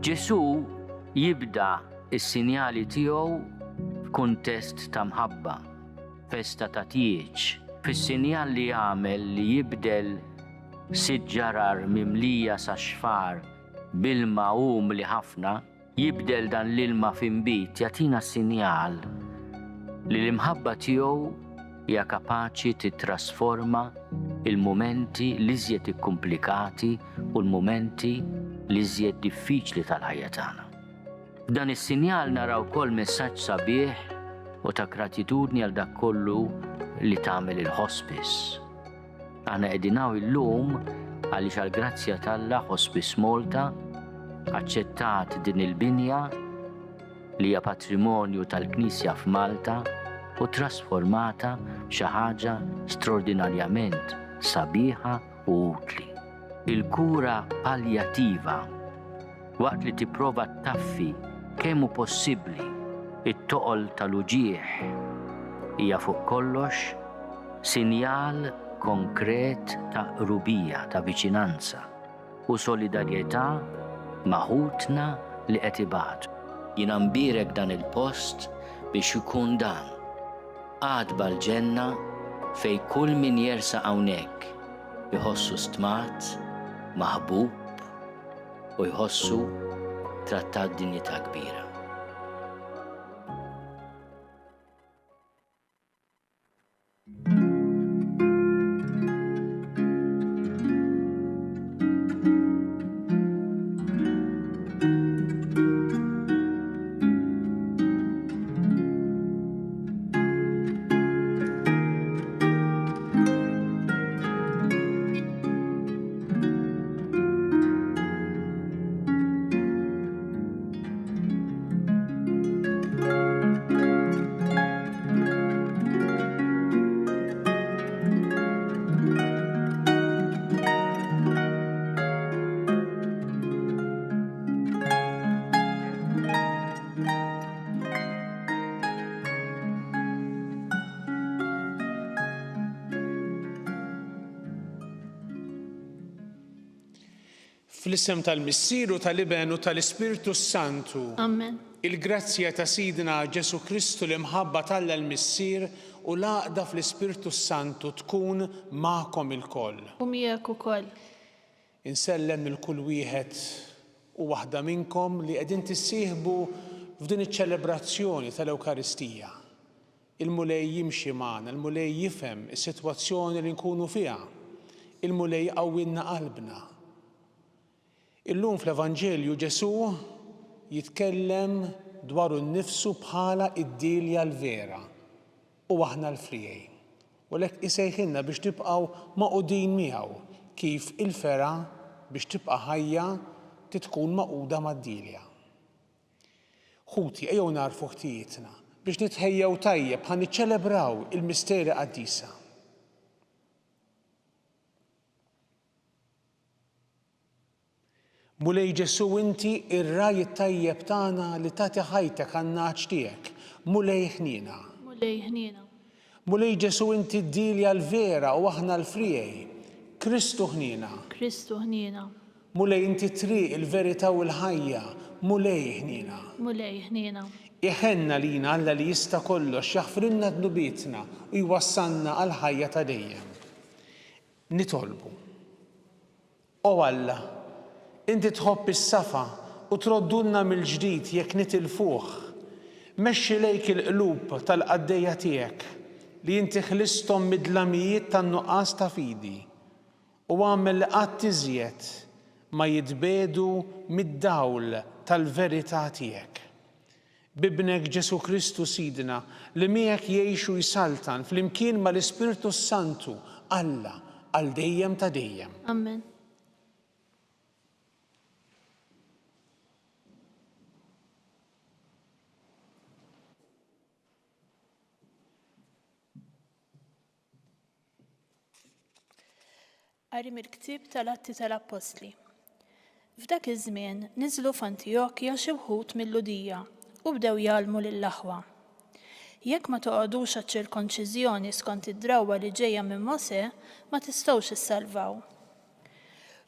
Ġesù jibda s-sinjali tiegħu f'kuntest ta' mħabba, festa ta' tieġ, fis-sinjal li jagħmel li jibdel sitt ġarar mimlija sax-xfar b'ilma umli ħafna, Jibdel dan l-ilma f'inbid jagħtina sinjal li l-imħabba tiegħu hija kapaċi tittrasforma l-mumenti l-iżjed ikkumplikati u l-mumenti l-iżjed diffiċli tal-ħajja tagħna. F'dan is-sinjal nara wkoll messaġġ sabiħ u ta' gratitudni għal dak kollu li tagħmel il-hospice. Aħna qegħdin hawn illum għaliex għall-grazzja t'Alla Hospice Malta aċċettat din il-binja li hija patrimonju tal-Knisja f'Malta u trasformata f'xi ħaġa straordinarjament sabiħa u utli. Il-kura paljativa waqt li tipprova ttaffi kemm hu possibbli t-toqol tal-uġigħ, hija fuq kollox sinjal konkret ta' qrubija, ta' viċinanza u solidarjetà ma' ħutna li qed ibatu. Jiena nbierek dan il-post biex ikun dan, għatba l-ġenna fejn kull min jersaq hawnhekk iħossu stmat, maħbub, u jħossu trattat b'dinjità kbira. Fl-isem tal-Missier u tal-Iben u tal-Ispirtu s-Santu. Amen. Il-grazzja ta' Sidna Ġesù Kristu, l-imħabba t'Alla l-Missier u l-għaqda fl-Ispirtu s-Santu tkun magħkom ilkoll. U miegħek ukoll. Insellem lil kull wieħed u waħda minnkom li qegħdin tissieħbu f'din iċ-ċelebrazzjoni tal-Ewkaristija. Il-Mulej jimxi magħna, il-Mulej jifhem is-sitwazzjoni li nkunu fiha. Il-Mulej jqawwilna qalbna. Illum fl-Evanġelju Ġesù jitkellem dwaru nnifsu bħala d-dielja l-vera u aħna l-friegħi. U għalhekk isejħilna biex nibqgħu magħqudin miegħu kif il-fergħa biex tibqa' ħajja trid tkun magħquda mad-dielja. Ħuti, ejjew nagħrfu ħtijietna biex nitħejjew tajjeb ħa niċċelebraw il-misteri qaddisa. Mulej Ġesù inti r-ragħaj it-tajjeb tagħna li tagħti ħajtek għan-nagħaġ tiegħek. Mulej ħniena. Mulej ħniena. Mulej Ġesù inti d-dielja l-vera u aħna l-friegħi. Kristu ħniena. Kristu ħniena. Mulej inti t-triq, il-verità u l-ħajja. Mulej ħniena. Mulej ħniena. Iħenn għalina Alla li jista' kollox, jaħfrilna dnubietna u jwassalna għall-ħajja ta' dejjem. Nitolbu. O Alla, inti tħobb is-safa u troddulna mill-ġdid jekk nitilfuh. Mexxi lejk il-qlub tal-qaddejja tiegħek li inti ħlisthom mid-dlamijiet tan-nuqqas ta' fidi, u agħmel li qatt iżjed ma jitbiegħdu mid-dawl tal-verità tiegħek. B'Ibnek Ġesù Kristu Sidna, li miegħek jgħix u jsaltan flimkien mal-Ispirtu s-Santu, Alla, għal dejjem ta' dejjem. Amen. Qari mill-Ktieb tal-Atti tal-Appostli. F'dak iż-żmien niżlu f'Antijokja xi wħud mil-Lhudija u bdew jgħallmu lill-aħwa, Jekk ma toqogħdux għaċ-ċirkonċiżjoni skont id-drawwa li ġejja minn Mosè, ma tistgħux issalvaw.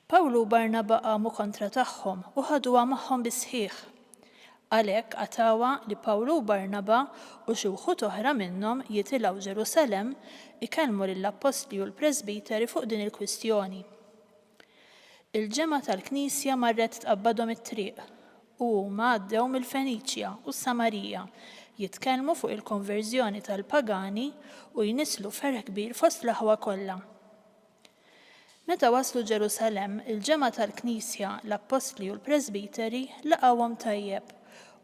Pawlu u Barnaba qamu kontra tagħhom u ħaduha magħhom bis-sħiħ. Għalhekk qatgħuha li Pawlu u Barnaba u xi wħud oħra minnhom jitilgħu Ġerusalemm ikellmu lill-appostli u l-presbiteri fuq din il-kwistjoni. Il-ġemgħa tal-knisja marret tqabbadhom it-triq, u huma għaddew mill-Feniċja u s-Samarija, jitkellmu fuq il-konverżjoni tal-pagani u jnisslu ferħ kbir fost l-aħwa kollha. Meta waslu Ġerusalemm, il-ġemgħa tal-knisja, l-appostli u l-presbiteri laqgħuhom tajjeb,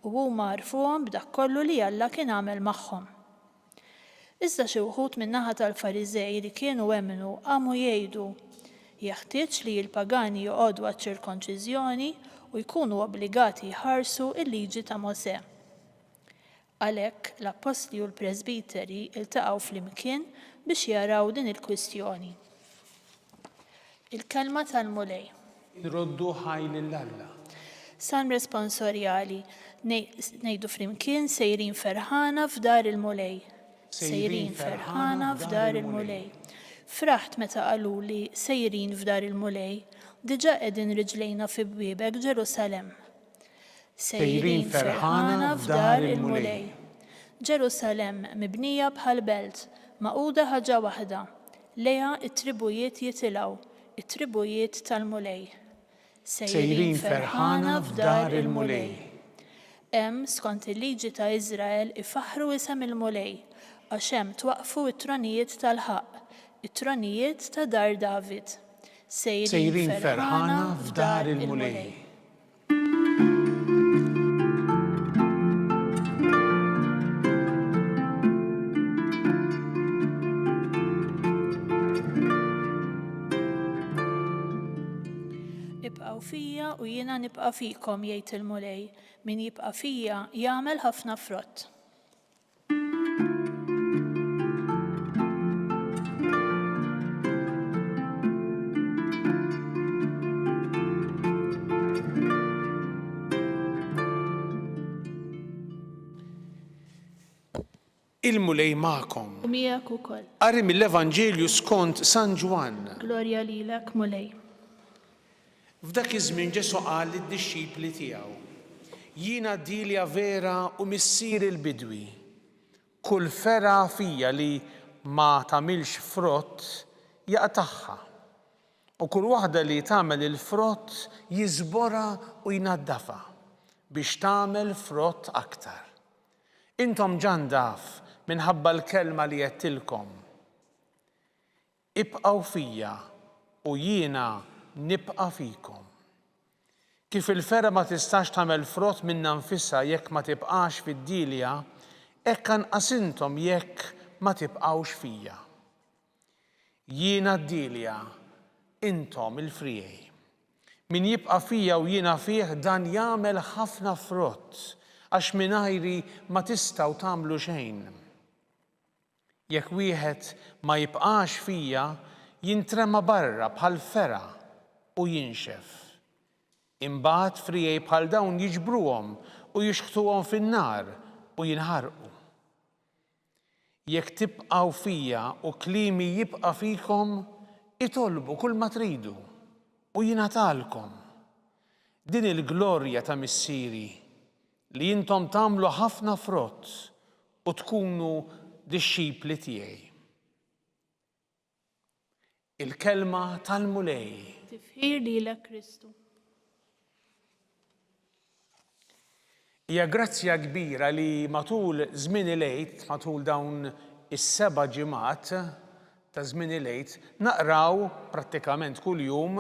u huma għarrfuhom b'dak kollu li Alla kien għamel magħhom. Iżda xi wħud min-naħa tal-Fariżej li kienu emmnu qamu jgħidu, Jeħtieġ li l-pagani joqogħdu għaċ-ċirkonċiżjoni u jkunu obbligati jħarsu l-Liġi ta' Mosè. Għalhekk, l-appostli u l-presbiteri ltaqgħu flimkien biex jaraw din il-kwistjoni. Il-Kelma tal-Mulej. Inroddu ħaj lil Alla. Salm responsorjali, Ngħidu flimkien sejrin ferħana f'dar il-Mulej. Sejrin ferħana f'dar il-Mulej. Fraħt meta qaluli sejrin f'dar il-Mulej, diġà qegħdin riġlejna fi bwiebek Ġerusalemm. Sejrin ferħana f'dar il-Mulej. Ġerusalemm mibnija bħal belt, magħquda ħaġa waħda, lejha t-tribujiet jitilgħu, it-tribujiet tal-Mulej. Sejrin ferħana f'dar il-Mulej. Hemm, skont il-liġi ta' Iżrael, ifaħħru isem il-Mulej, għax hemm twaqqfu t-tronijiet tal-ħaqq, it-tronijiet ta' dar David. Sejrin ferħana f'dar il-Mulej. Ibqgħu fija u jiena nibqa' fikom, jgħid il-Mulej. Min jibqa' fija jagħmel ħafna frott. Il-Mulej magħkom. U miegħek ukoll. Qari mill-Evanġelju skont San Ġwann. Glorja lilek, Mulej. F'dak iż-żmien Ġesù qal lid-dixxipli tiegħu, Jiena d-dielja vera u Missieri l-bidwi. Kull fergħa fija li ma tagħmilx frott jaqtagħha, u kull waħda li tagħmel il-frott jiżborha u jnaddafha, biex tagħmel frott aktar. Intom ġa ndaf minħabba l-kelma li għedtilkom. Ibqgħu fija u jiena nibqa' fikom. Kif il-fergħa ma tistax tagħmel frott minnha nfisha jekk ma tibqax fid-dielja, hekk anqas intom jekk ma tibqgħux fija. Jiena d-dielja, intom il-friegħi. Min jibqa' fija u jiena fih, dan jagħmel ħafna frott, għax mingħajri ma tistgħu tagħmlu xejn. Jekk wieħed ma jibqax fija, jintrema barra bħal fergħa u jinxef. Imbagħad friegħi bħal dawn jiġbruhom u jixħtuhom fin-nar u jinħarqu. Jekk tibqgħu fija u kliemi jibqa' fikom, itolbu kulma tridu u jingħatalkom. Din hi l-glorja ta' Missieri, li intom tagħmlu ħafna frott u tkunu dixxipli tiegħi. Il-Kelma tal-Mulej. Tifħir lilek Kristu. Hija grazzja kbira li matul żmien il-Għid, matul dawn is-seba' ġimgħat ta' żmien il-Għid, naqraw prattikament kuljum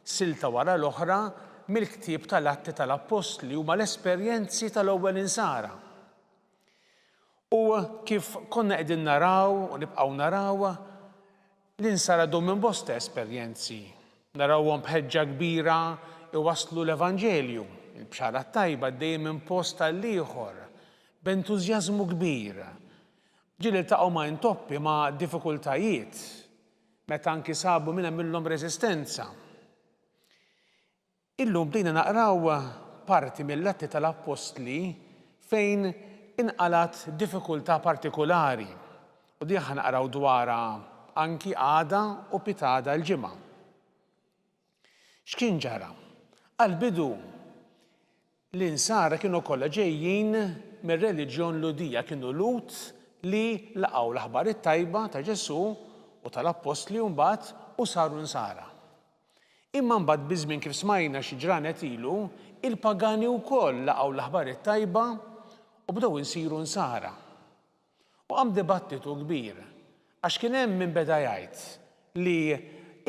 silta wara l-oħra mill-ktieb tal-Atti tal-Appostli, huma l-esperjenzi tal-ewwel insara. U kif konna qegħdin naraw u nibqgħu naraw, l-insara għaddew minn bosta esperjenzi. Narawhom b'ħeġġa kbira iwasslu l-Evanġelju, il-Bxara t-Tajba għaddejjin minn post għall-ieħor, b'entużjażmu kbir. Ġieli ltaqgħu ma' intoppi, ma' diffikultajiet, meta anki sabu min għamillhom reżistenza. Illum bdejna naqraw parti mill-Atti tal-Appostli fejn inqalgħet diffikultà partikulari u din ħa naqraw dwarha anki għada u pitgħada l-Ġimgħa. X'kien ġara? Għall-bidu, l-Insara kienu kollha ġejjin mir-reliġjon Lhudija, kienu Lhud li laqgħu l-aħbar it-tajba ta' Ġesù u tal-appostli mbagħad u saru Nsara. Imma mbagħad biż-żmien kif smajna xi ġranet ilu, il-pagani wkoll laqgħu l-aħbar it-tajba u bdew insiru Nsara. U qam dibattitu kbir, għax kien hemm min beda jgħid li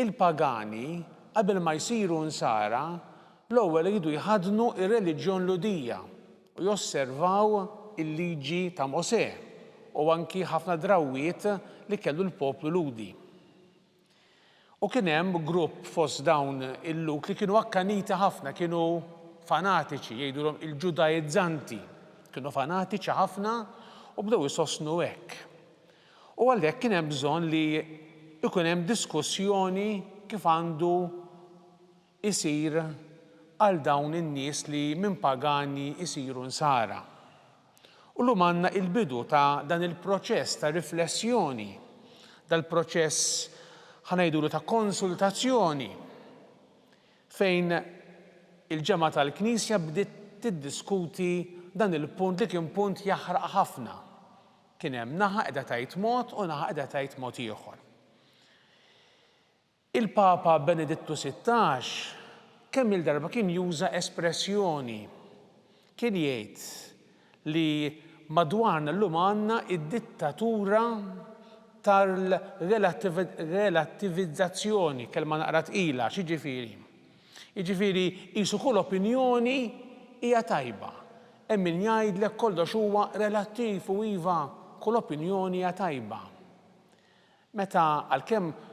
l-pagani qabel ma jsiru Nsara, l-ewwel iridu jħaddnu r-reliġjon Lhudija u josservaw il-liġi ta' Mosè u anki ħafna drawwiet li kellu l-poplu Lhudi. U kien hemm grupp fost dawn il-Lhud li kienu akkaniti ħafna, kienu fanatiċi, jgħidulhom il-Ġudaizzanti. Kienu fanatiċi ħafna u bdew isostnu hekk. U għalhekk kien hemm bżonn li jkun hemm diskussjoni kif għandu jsir għal dawn in-nies li minn pagani jsiru Nsara. U llum għandna il-bidu ta' dan il-proċess ta' riflessjoni, dal-proċess ħa ngħidulu ta' konsultazzjoni fejn il-ġemgħa tal-Knisja bdiet tiddiskuti dan il-punt li kien punt jaħraq ħafna. Kien hemm naħa qiegħda tgħid mod u naħa qiegħda tgħid mod ieħor. Il-Papa Benedittu 16 kemm-il darba kien juża espressjoni. Kien jgħid li madwarna llum għandna d-dittatura tal-relattivizzazzjoni, kelma naqra tqila, x'jiġifieri? Jiġifieri qisu kull opinjoni hija tajba. Hemm min jgħidlek kollox huwa relattiv u iva, kull opinjoni hija tajba. Meta, għalkemm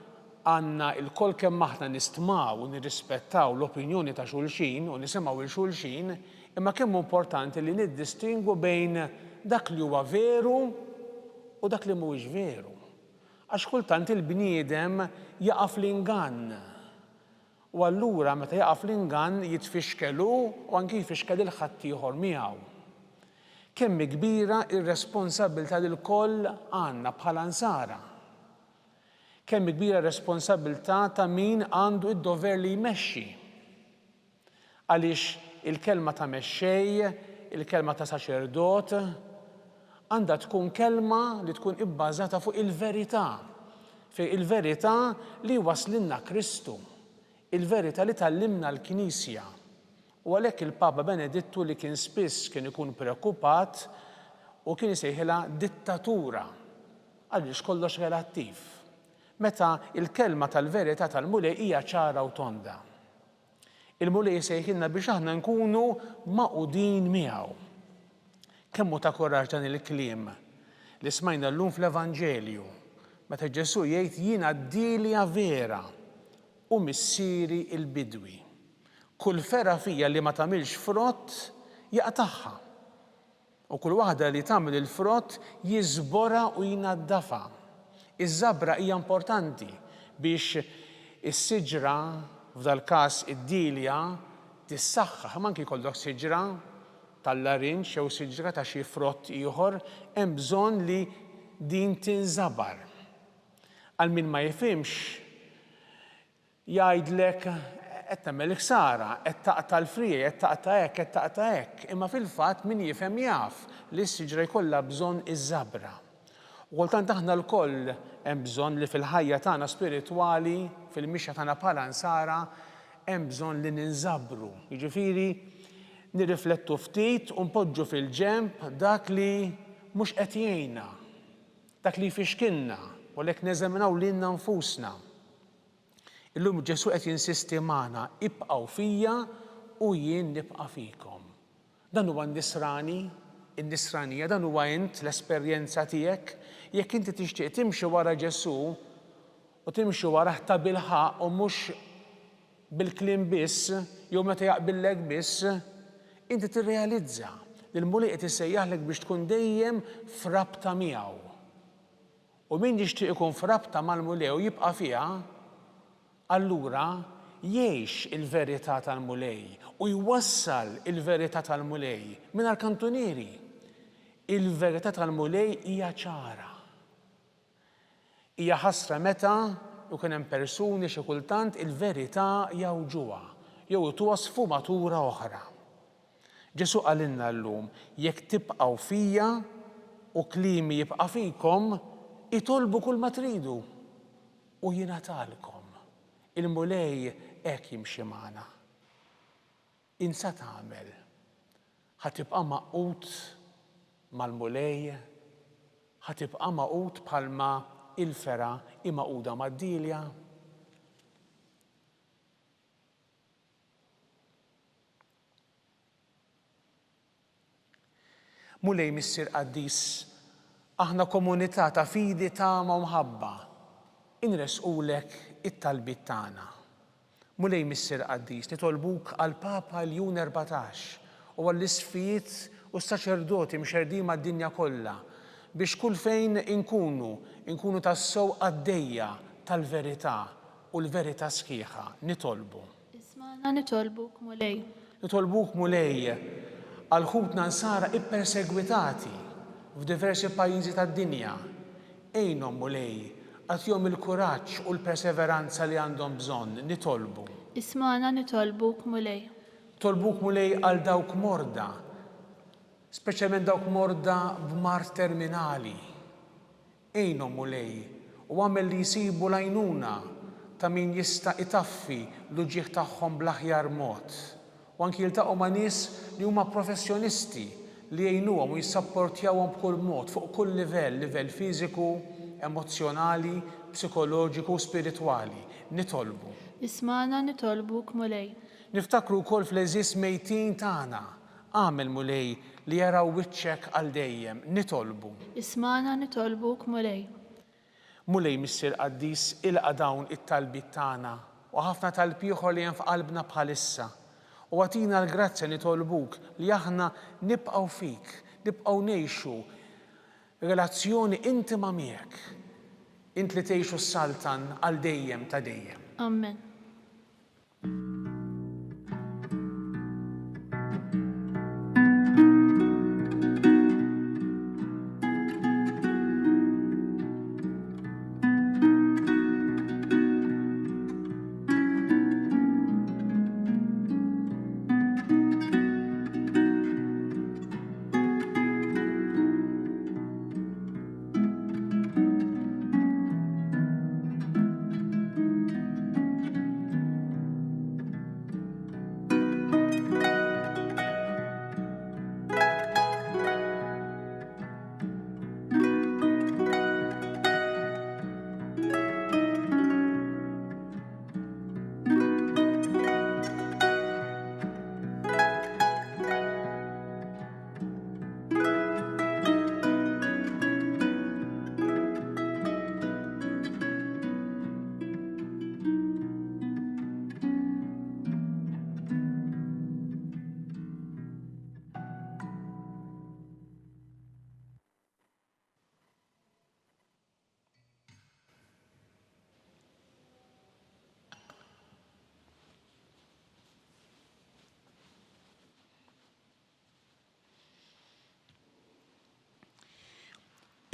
għandna lkoll kemm aħna nistmaw u nirrispettaw l-opinjoni ta' xulxin u nisimgħu 'l xulxin, imma kemm hu importanti li niddistingwu bejn dak li huwa veru u dak li mhuwiex veru. Għax kultant il-bniedem jaqa' fl-ingann. U allura meta jaqa' fl-ingann jitfixkel hu u anki jfixkel lil ħaddieħor miegħu. Kemm hi kbira r-responsabbiltà li lkoll għandna bħala Nsara! Kemm hi kbira r-responsabbiltà ta' min għandu d-dover li jmexxi! Għaliex il-kelma ta' mexxej, il-kelma ta' saċerdot, għandha tkun kelma li tkun ibbażata fuq il-verità, fejn il-verità li jwasslilna Kristu, il-verità li tgħallimna l-Knisja. U għalhekk il-Papa Benedittu li kien spiss kien ikun preokkupat u kien isejħilha dittatura, għaliex kollox relattiv. Meta l-kelma tal-verità tal-Mulej hija ċara u tonda. Il-Mulej isejħilna biex aħna nkunu magħqudin miegħu. Kemm hu ta' kuraġġ dan il-kliem li smajna llum fl-Evanġelju, meta Ġesù jgħid jiena d-dielja vera u Missieri l-bidwi. Kull fergħa fija li ma tagħmilx frott jaqtagħha, u kull waħda li tagħmel il-frott jiżborha u jnaddafha. Iż-żabra hija importanti biex is-siġra, f'dal-każ id-dielja, tissaħħaħ, imma anki jkollok siġra tal-larinġ jew siġra ta' xi frott ieħor, hemm bżonn li din tinżabar. Għal min ma jifhimx, jgħidlek qed tagħmel il-ħsara, qed taqta' l-friegħi, qed taqta' hekk, qed taqta' hekk. Imma fil-fatt min jifhem jaf li s-siġra jkollha bżonn iż-żabra. U kultant aħna lkoll hemm bżonn li fil-ħajja tagħna spiritwali, fil-mixja tagħna bħala Nsara, hemm bżonn li ninżabru. Jiġifieri nirriflettu ftit u npoġġu fil-ġenb dak li mhux qed jgħinna, dak li jfixkilna, u għalhekk neżaminaw lilna nfusna. Illum Ġesù qed jinsisti magħna, ibqgħu fija u jien nibqa' fikom. Dan huwa n-nisrani, in-nisranija, dan huwa int, l-esperjenza tiegħek. Jekk inti tixtieq timxi wara Ġesù u timxi warah tabilħaqq u mhux bil-kliem biss jew meta jaqbillek biss, inti tirrealizza li l-Mulej qed isejjaħlek biex tkun dejjem f'rabta miegħu. U min jixtieq ikun f'rabta mal-Mulej u jibqa' fiha, allura jgħix il-verità tal-Mulej u jwassal il-verità tal-Mulej mingħajr kantunieri. Il-verità tal-Mulej hija ċara. Hija ħasra meta jkun hemm persuni xi kultant il-verità jgħawġuha. jew ituha sfumatura oħra. Ġesù qalilna llum, jekk tibqgħu fija u kliemi jibqa' fikom, itolbu kulma tridu u jingħatalkom. Il-Mulej hekk jimxi magħna. Int sa tagħmel? Ħa tibqa' magħqud mal-Mulej? Ħa tibqa' magħqud bħalma il-fergħa hi magħquda mad-dielja? Mulej Missier Qaddis, aħna komunità ta' fidi, tama u mħabba, inressqulek it-talbiet tagħna. Mulej Missier Qaddis, nitolbuk għall-Papa Ljun 14 u għall-isqfijiet u s-saċerdoti mxerrdin mad-dinja kollha, biex kull fejn inkunu, inkunu tassew qaddejja tal-verità u l-verità sħiħa. Nitolbu. Ismagħna nitolbuk, Mulej. Nitolbuk, Mulej, għal ħutna Nsara ippersegwitati f'diversi pajjiżi tad-dinja. Għinhom, Mulej, agħtihom il-kuraġġ u l-perseveranza li għandhom bżonn. Nitolbu. Ismagħna nitolbuk, Mulej. Nitolbuk, Mulej, għal dawk morda, speċjalment dawk morda b'mard terminali. Għinhom, Mulej, u agħmel li jsibu l-għajnuna ta' min jista' itaffi l-uġigħ tagħhom bl-aħjar mod, u anki jiltaqgħu ma' nies li huma professjonisti li jgħinuhom u jissapportjawhom b'kull mod, fuq kull livell, livell fiżiku, emozzjonali, psikoloġiku u spiritwali. Nitolbu. Ismagħna nitolbuk, Mulej. Niftakru wkoll fl-għeżież mejtin tagħna, Agħmel, Mulej, li jaraw wiċċek għal dejjem. Nitolbu. Ismagħna nitolbuk, Mulej. Mulej Missier Qaddis, ilqa' dawn it-talbiet tagħna u ħafna talb ieħor li hemm f'qalbna bħalissa. U agħtina l-grazzja nitolbuk li aħna nibqgħu fik, nibqgħu ngħixu relazzjoni intima miegħek. Int li tgħix u ssaltan għal dejjem ta' dejjem. Amen.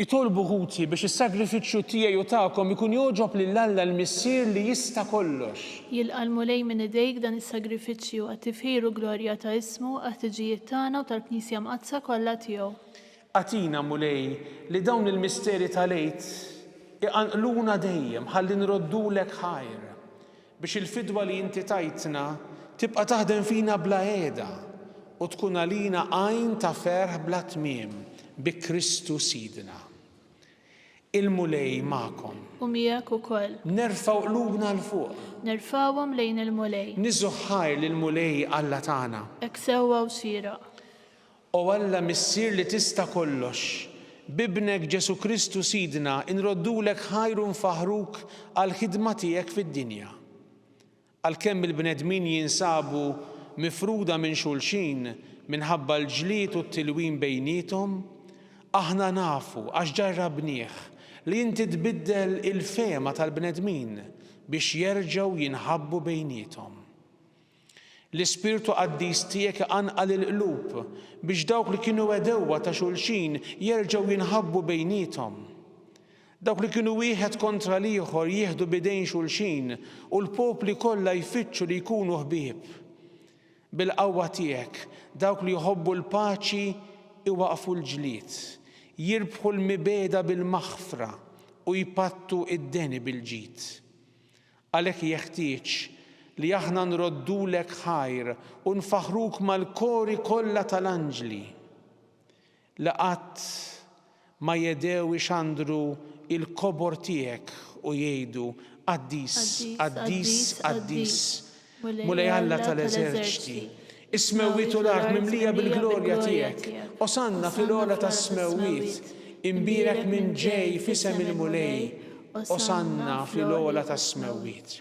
Itolbu ħuti biex is-sagrifiċċju tiegħi u tagħkom ikun jogħġob lil Alla l-Missier li jista' kollox. Jilqa' l-Mulej minn idejk dan is-sagrifiċċju għat-tifħir u glorja ta' ismu, għall-ħtiġijiet tagħna u tal-Knisja Mqaddsa kollha tiegħu. Agħtina, Mulej, li dawn il-misteri tal-Għid iqanqluna dejjem ħalli nroddulek ħajr, biex il-fidwa li inti tajtna tibqa' taħdem fina bla heda u tkun għalina għajn ta' ferħ bla tmiem bi Kristu Sidna. Il-Mulej magħkom. U miegħek ukoll. Nerfgħu qlubna 'l fuq. Nerfgħuhom lejn il-Mulej. Niżżu ħajr lill-Mulej Alla tagħna. Hekk sewwa u xieraq. O Alla Missier li tista' kollox, b'Ibnek Ġesù Kristu Sidna inroddulek ħajr u nfaħħruk għall-ħidma tiegħek fid-dinja. Għalkemm il-bnedmin jinsabu mifruda minn xulxin minħabba l-ġlied u t-tilwim bejniethom, aħna nafu, għax ġarrabnieh, li inti tbiddel il-fehma tal-bnedmin biex jerġgħu jinħabbu bejniethom. L-Ispirtu Qaddis tiegħek iqanqal il-qlub biex dawk li kienu għedewwa ta' xulxin jerġgħu jinħabbu bejniethom. Dawk li kienu wieħed kontra l-ieħor jieħdu b'idejn xulxin u l-popli kollha jfittxu li jkunu ħbieb. Bil-qawwa tiegħek, dawk li jħobbu l-paċi iwaqqfu l-ġlied, jirbħu l-mibegħda bil-maħfra u jpattu d-deni bil-ġid. Għalhekk jeħtieġ li aħna nroddulek ħajr u nfaħħruk mal-kori kollha tal-anġli. Li qatt ma jedhew ixandru l-kobor tiegħek u jgħidu, Qaddis, qaddis, qaddis, Mulej Alla tal-eżerċti, is-smewwiet u l-art mimlija bil-glorja tiegħek. Osanna fil-ogħla tas-smewwiet, imbierek min ġej f'isem il-Mulej, Osanna fil-ogħla tas-smewwiet.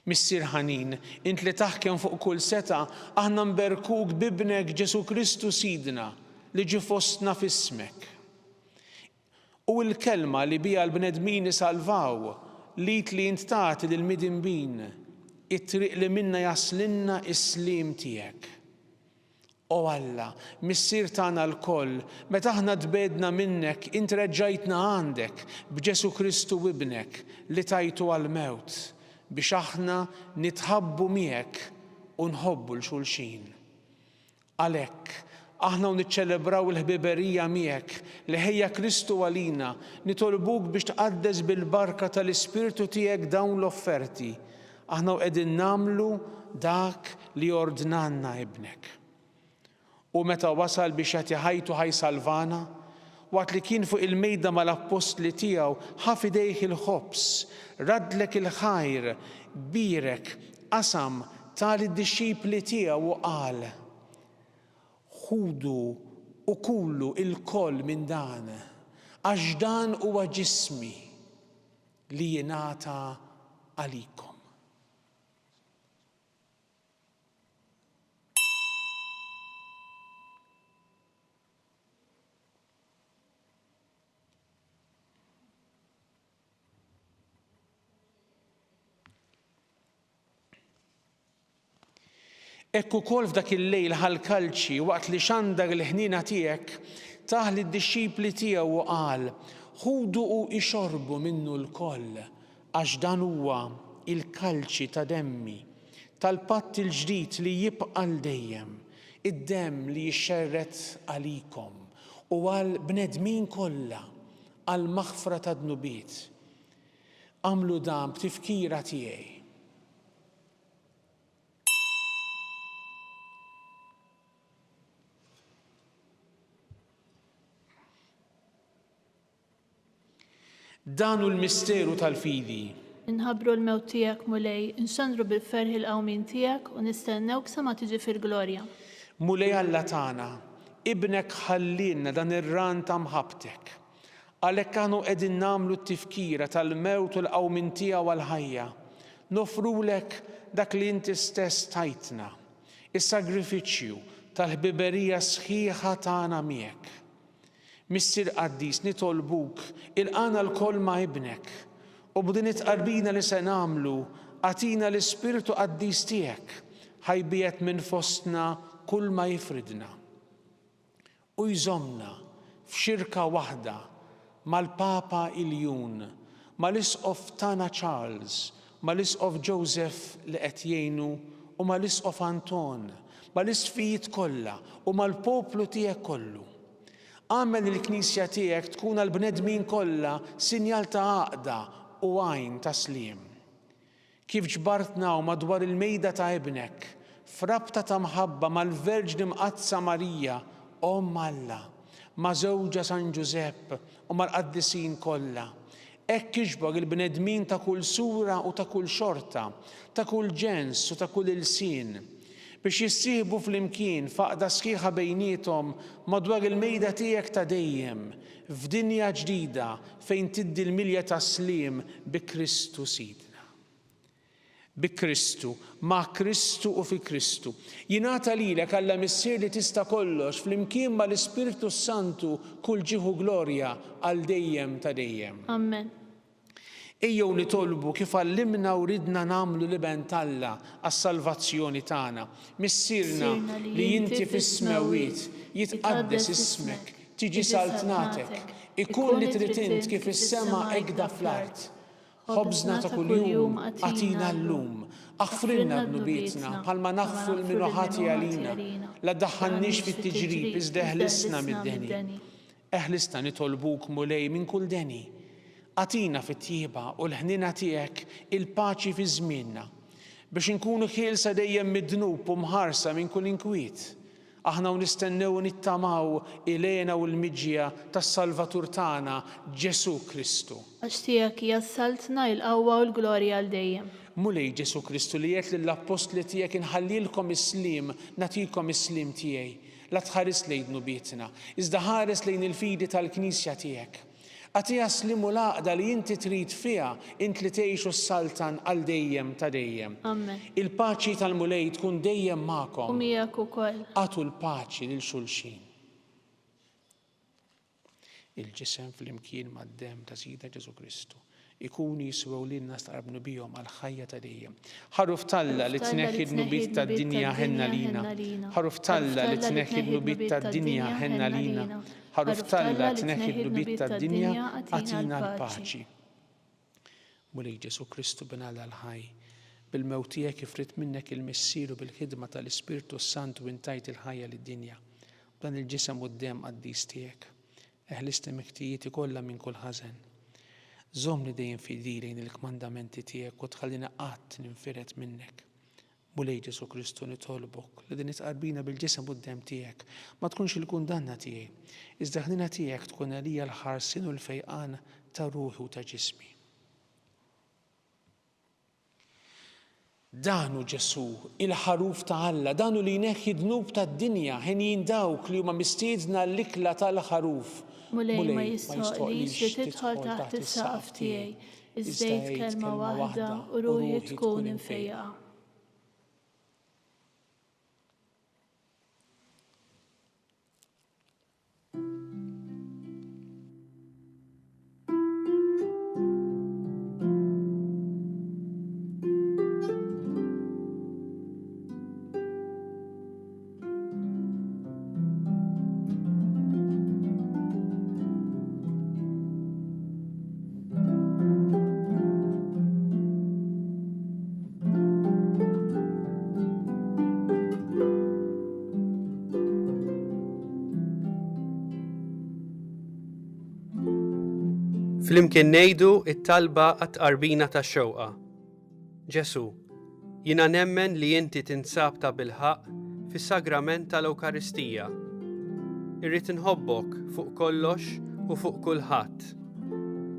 Missier ħanin, int li taħkem fuq kull setgħa, aħna nberkuk b'Ibnek Ġesù Kristu Sidna, li ġie fostna f'ismek. Hu l-Kelma li biha l-bnedmin isalvaw, l-id li int tagħti lill-midinbin, it-triq li minnha jaslinna s-sliem tiegħek. O Alla, Missier tagħna lkoll, meta aħna tbegħdna minnek, int reġġajtna għandek b'Ġesù Kristu Ibnek li tajtu għall-mewt, biex aħna nitħabbu miegħek u nħobbu 'l xulxin. Għalhekk, aħna u niċċelebraw il-ħbiberija miegħek li ħejja Kristu għalina, nitolbuk biex tqaddes bil-barka tal-Ispirtu tiegħek dawn l-offerti, Aħna u qegħdin nagħmlu dak li ordnalna Ibnek. U meta wasal biex jagħti ħajtu ħa jsalvana, waqt li kien fuq il-mejda mal-appostli tiegħu, ħa f'idejh il-ħobż, raddlek il-ħajr, bierek, qasam, ta lid-dixxipli tiegħu u qal, Ħudu u kulu ilkoll minn dan, għax dan huwa ġismi, li jingħata għalikom. Hekk ukoll f'dak il-lejl ħa l-kalċi, waqt li xandar il-ħniena tiegħek, tah lid-dixxipli tiegħu u qal, Ħudu u ixorbu minnu lkoll, għax dan huwa l-kalċi ta' demmi, tal-patt il-ġdid li jibqa' għal dejjem, id-demm li jixxerred għalikom u għall-bnedmin kollha għall-maħfra tad-dnubiet. Agħmlu dan b'tifkira tiegħi. Dan hu l-misteru tal-fidi. Inħabbru l-mewt tiegħek, Mulej, inxandru bil-ferħ il-qawmien tiegħek u nistennewk sa ma tiġi fil-glorja. Mulej Alla tagħna, Ibnek ħallielna dan ir-ran ta' mħabbtek. Għalhekk aħna u qegħdin nagħmlu t-tifkira tal-mewt u l-qawmien tiegħu għall-ħajja, noffrulek dak li inti stess tajtna, is-sagrifiċċju tal-ħbiberija sħiħa tagħna miegħek. Missier qaddis, nitolbuk, ilqagħna lkoll ma' Ibnek, u b'din it-tqarbina li se nagħmlu, agħtina l-Ispirtu Qaddis tiegħek, ħa jbiegħed minn fostna kulma jifridna. u jżommna f'xirka waħda mal-Papa Iljun, mal-Isqof tagħna Charles, mal-Isqof Joseph li qed jgħinu u mal-Isqof Anton, mal-Isqfijiet kollha u mal-poplu tiegħek kollu. Agħmel li l-Knisja tiegħek tkun għall-bnedmin kollha sinjal ta' għaqda u għajn ta' sliem. Kif ġbartna hawn madwar il-mejda ta' Ibnek, f'rabta ta' mħabba mal-Verġni Mqaddsa Marija, Omm Alla, ma' żewġha San Ġużepp u mal-qaddisin kollha, hekk iġbor il-bnedmin ta' kull sura u ta' kull xorta, ta' kull ġens u ta' kull ilsien, biex jissieħbu flimkien f'għaqda sħiħa bejniethom madwar il-mejda tiegħek ta' dejjem, f'dinja ġdida fejn tiddi l-milja tas-sliem bi Kristu Sidna. Bi Kristu, ma' Kristu u fi Kristu. Jingħata lilek, Alla Missier li tista' kollox, flimkien ma' l-Ispirtu s-Santu, kull ġieħ u glorja għal dejjem ta' dejjem. Ammen. Ejjew nitolbu kif għallimna u ridna nagħmlu l-Iben t'Alla għas-salvazzjoni tagħna. Missierna li inti fis-smewwiet, jitqaddes ismek, tiġi saltnatek, ikun li trid int kif fis-sema hekda fl-art. Ħobżna ta' kuljum agħtina llum. Aħfrilna dnubietna, bħalma naħfru 'l min hu ħati għalina. La ddaħħalniex fit-tiġrib, iżda eħlisna mid-deni. Eħlisna nitolbuk, Mulej, minn kull deni. Agħtina fit-tjieba u l-ħniena tiegħek il-paċi fi żmienna, biex inkunu ħielsa dejjem mid-dnub u mħarsa minn kull inkwiet. Aħna u nistennew u nittamaw il-hena u l-miġja tas-Salvatur tagħna, Ġesù Kristu. Għax tiegħek hija s-saltna, il-qawwa u l-glorja għal dejjem. Mulej Ġesù Kristu li għedt lill-appostli tiegħek inħallilkom is-sliem, nagħtikom is-sliem tiegħi. La tħares lejn dnubietna, iżda ħares lejn il-fidi tal-Knisja tiegħek. Agħtiha s-sliem u l-għaqda li inti trid fiha, int li tgħix u ssaltan għal dejjem ta' dejjem. Amen. Il-paċi tal-Mulej tkun dejjem magħkom. U miegħek ukoll. Agħtu l-paċi lil xulxin. Il-ġisem flimkien mad-demm ta' Sidna Ġesù Kristu ikunu jiswew lilna stqarbnu bihom għall-ħajja ta' dejjem. Ħaruf t'Alla li tneħħi d-dnubiet tad-dinja ħenn għalina. Ħaruf t'Alla li tneħħi d-dnubiet tad-dinja ħenn għalina. Ħaruf t'Alla tneħħi d-dnubiet tad-dinja agħtina l-paċi. Mulej Ġesù Kristu Bin Alla l-ħaj, bil-mewt tiegħek ifridt minnek il-Missier u bil-ħidma tal-Ispirtu s-Santu intajt il-ħajja lid-dinja. B'dan il-ġisem u d-demm qaddis tiegħek. Eħlisni minn ħtijieti kollha minn kull ħażen. Żommni dejjem fidil lejn il-kmandamenti tiegħek u tħallini qatt ninfired minnek. Mulej Ġesù Kristu nitolbok li din it-tqarbina bil-ġisem u d-demm tiegħek ma tkunx il-kundanna tiegħi, iżda l-ħniena tiegħek tkun għalija l-ħarsien u l-fejqan ta' ruħi u ta' ġismi. Dan hu Ġesù, il-Ħaruf ta' Alla, dan hu li jneħħi d-dnub tad-dinja, henjin dawk li huma mistiedna għall-ikla tal-Ħaruf. Mulej, ma jistħoqqlix li tidħol taħt is-saqaf tiegħi, iżda għid kelma waħda u ruħi tkun imfejqa. Flimkien ngħidu it-talba għat-tqarbina tax-xewqa. Ġesù, jiena nemmen li inti tinsab tabilħaqq fis-sagrament tal-Ewkaristija. Irrid inħobbok fuq kollox u fuq kulħadd.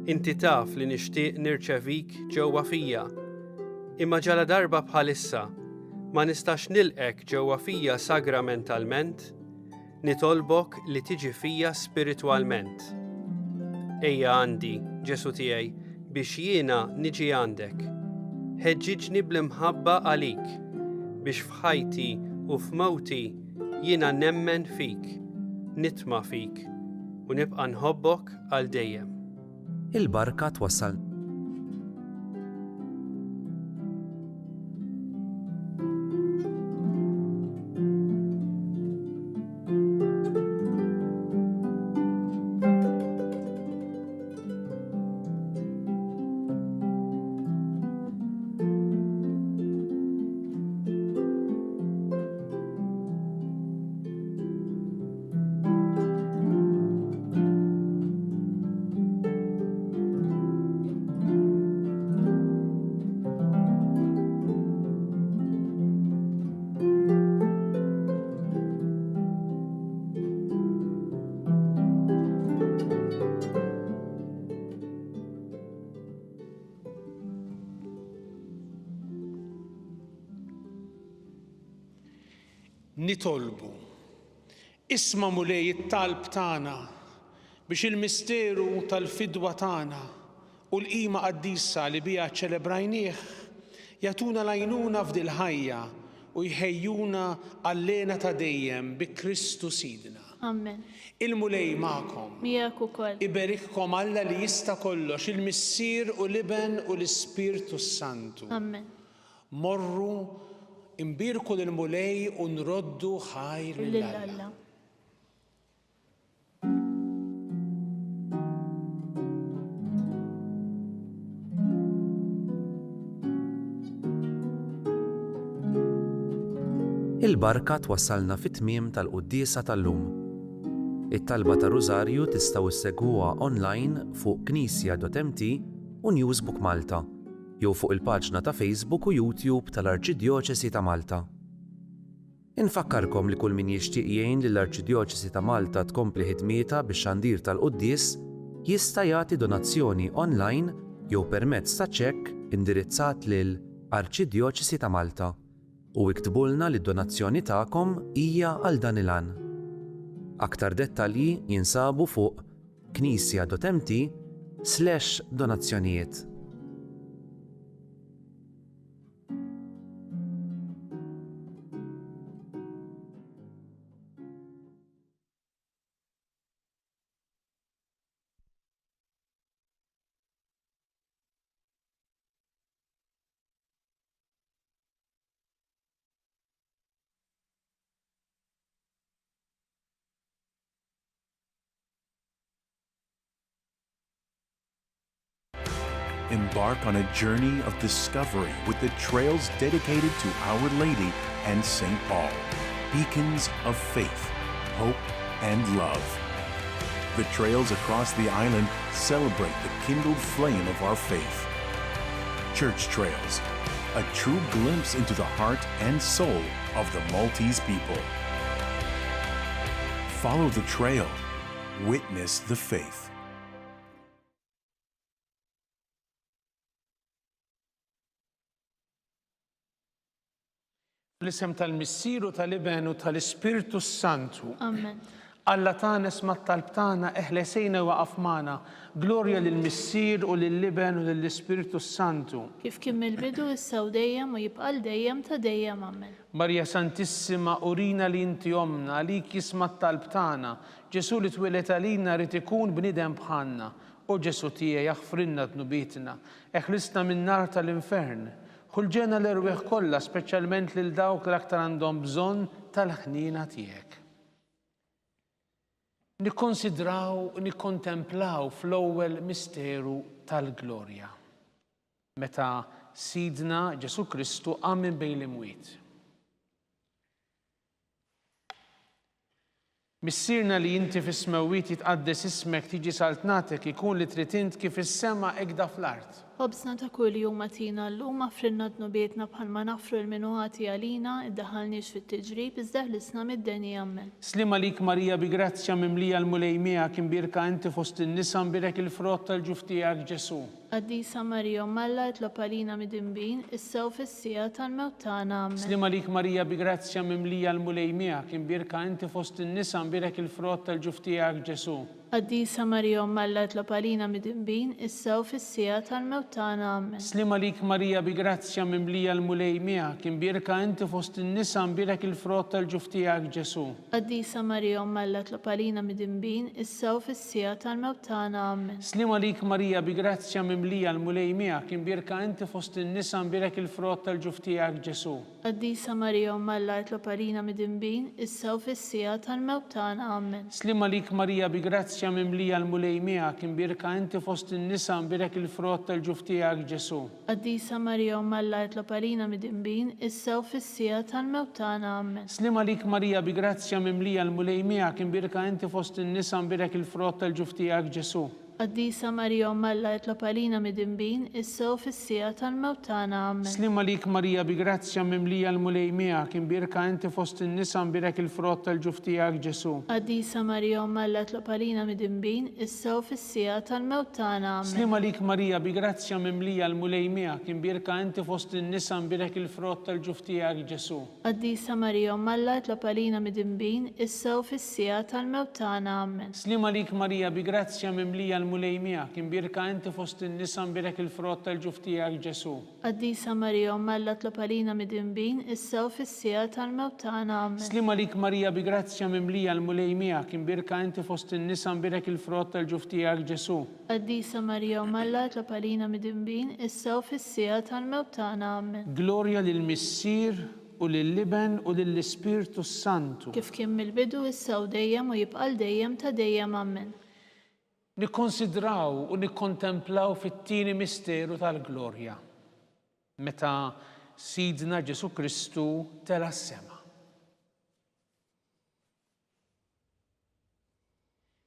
Inti taf li nixtieq nirċevik ġewwa fija. Imma ġaladarba bħalissa ma nistax nilqgħek ġewwa fija sagramentalment, Nitolbok li tiġi fija spiritwalment. Ejja għandi, Ġesù tiegħi, biex jiena niġi għandek. Ħeġġiġni bl-imħabba għalik, biex f'ħajti u f'mewti jiena nemmen fik, nitma' fik, u nibqa' nħobbok għal dejjem. Il-barka twassal. Nitolbu. Isma' Mulej it-talb tagħna biex il-misteru tal-fidwa tagħna u l-qima qaddisa li biha ċċelebrajnieh jagħtuna l-għajnuna f'dil-ħajja u jħejjuna għall-hena ta' dejjem bi Kristu Sidna. Amen. Il-Mulej magħkom. Miegħek ukoll. Iberikkom Alla li jista' kollox, il-Missier u l-Iben u l-Ispirtu s-Santu. Amen. Morru, inbierku lill-Mulej u nroddu ħajr lil Alla. Il-barka twassalna fit-tmiem tal-quddiesa tal-lum. It-talba tar-Rużarju tistgħu ssegwuha online fuq knisja.mt u Newsbook Malta jew fuq il-paġna ta' Facebook u YouTube tal-Arċidjoċesi ta' Malta. Infakkarkom li kull min jixtieq jgħin lill-Arċidjoċesi ta' Malta tkompli ħidmietha bix-xandir tal-quddies jista' jagħti donazzjoni online jew permezz ta' ċekk indirizzat lil Arċidjoċesi ta' Malta u iktbulna li d-donazzjoni tagħkom hija għal dan il-għan. Aktar dettalji jinsabu fuq knisja.mt slash donazzjonijiet. Embark on a journey of discovery with the trails dedicated to Our Lady and St. Paul, beacons of faith, hope, and love. The trails across the island celebrate the kindled flame of our faith. Church Trails, a true glimpse into the heart and soul of the Maltese people. Follow the trail. Witness the faith. Fl-isem tal-Missier u tal-Iben u tal-Ispirtu s-Santu. Amen. Alla tagħna isma' t-talb tagħna, eħles għinna u waqaf magħna. Glorja lill-Missier u lill-Iben u lill-Ispirtu s-Santu. Kif kien mill-bidu, issa u dejjem u jibqa' għal dejjem ta' dejjem. Amen. Marija Santissima, urina li inti ommna, għalik jisma' t-talb tagħna. Ġesù li twieled għalina ried ikun bniedem bħalna. O Ġesù tiegħi aħfrilna dnubietna, eħlisna min-nar tal-infern. Ħu l-ġenna l-erwieħ kollha, speċjalment lil dawk li l-aktar għandhom bżonn tal-ħniena tiegħek. Nikkonsidraw u nikkontemplaw fl-ewwel misteru tal-glorja, meta Sidna Ġesù Kristu qam minn bejn l-imwiet. Missierna li inti fis-smewwiet jitqaddes ismek tiġi saltnatek ikun li trid int kif fis-sema hekk da fl-art. Ħobżna ta' kuljum agħtina llum aħfrilna dnubietna bħalma naħfru 'l min hu ħati għalina, iddaħħalniex fit-tiġrib iżda eħlisna mid-deni. Ammen. Sliem għalik Marija bi grazzja mimlija l-Mulej miegħek imbierka inti fost in-nisa mbierek il-frott tal-ġuf tiegħek Ġesù. Qaddisa Marija Omm Alla itlob għalina midinbin, issa u fis-siegħa tal-mewt tagħna. Ammen. Sliem għalik Marija bi grazzja mimlija l-Mulej miegħek, imbierka inti fost in-nisa mbierek il-frott tal-ġuf tiegħek Ġesù. Qaddisa Marija Omm Alla itlob għalina midinbin, issa u fis-siegħa tal-mewt tagħna. Ammen. Sliem għalik Marija bi grazzja mimlija l-Mulej miegħek, imbierka inti fost in-nisa mbierek il-frott tal-ġuf tiegħek Ġesù. Qaddisa Marija Omm Alla itlob għalina midinbin, issa u fis-siegħa tal-mewt tagħna. Ammen. Sliem għalik Marija bi grazzja mimlija l-Mulej miegħek, imbierka inti fost in-nisa mbierek il-frott tal-ġuf tiegħek Ġesù. Qaddisa Marija Omm Alla itlob għalina midinbin, issa u fis-siegħa tal-mewt tagħna. Ammen. Sliem għalik Marija bi grazzja mimlija l-Mulej miegħek, imbierka inti fost in-nisa mbierek il-frott tal-ġuf tiegħek Ġesù. Qaddisa Marija Omm Alla itlob għalina midinbin, issa u fis-siegħa tal-mewt tagħna. Ammen. Sliem għalik Marija bi grazzja mimlija l-Mulej miegħek imbierka inti fost in-nisa mbierek il-frott tal-ġuf tiegħek Ġesù. Qaddisa Marija Omm Alla itlob għalina midinbin, issa u fis-siegħa tal-mewt tagħna. Ammen. Sliem għalik Marija bi grazzja mimlija l-Mulej miegħek imbierka inti fost in-nisa mbierek il-frott tal-ġuf tiegħek Ġesù. Qaddisa Marija Omm Alla itlob għalina midinbin, issa u fis-siegħa tal-mewt tagħna. Ammen. Sliem għalik Marija bi grazzja mimlija l-Mulej miegħek, imbierka inti fost in-nisa mbierek il-frott tal-ġuf tiegħek Ġesù. Qaddisa Marija Omm Alla itlob għalina midinbin, issa u fis-siegħa tal-mewt tagħna. Ammen. Sliem għalik Marija bi grazzja mimlija l-Mulej miegħek, imbierka inti fost in-nisa mbierek il-frott tal-ġuf tiegħek Ġesù. Qaddisa Marija Omm Alla tlob għalina midinbin, issa u fis-siegħa tal-mewt tagħna. Ammen. Sliem għalik Marija bi grazzja mimlija l-Mulej miegħek, imbierka inti fost in-nisa mbierek il-frott tal-ġuf tiegħek Ġesù. Qaddisa Marija Omm Alla tlob għalina midinbin, issa u fis-siegħa tal-mewt tagħna. Ammen. Glorja lill-Missier u lill-Iben u lill-Ispirtu s-Santu. Kif kien mill-bidu, issa u dejjem u jibqa' għal dejjem ta' dejjem. Ammen. Nikkonsidraw u nikkontemplaw fit-tieni misteru tal-glorja, meta Sidna Ġesù Kristu tela' s-sema.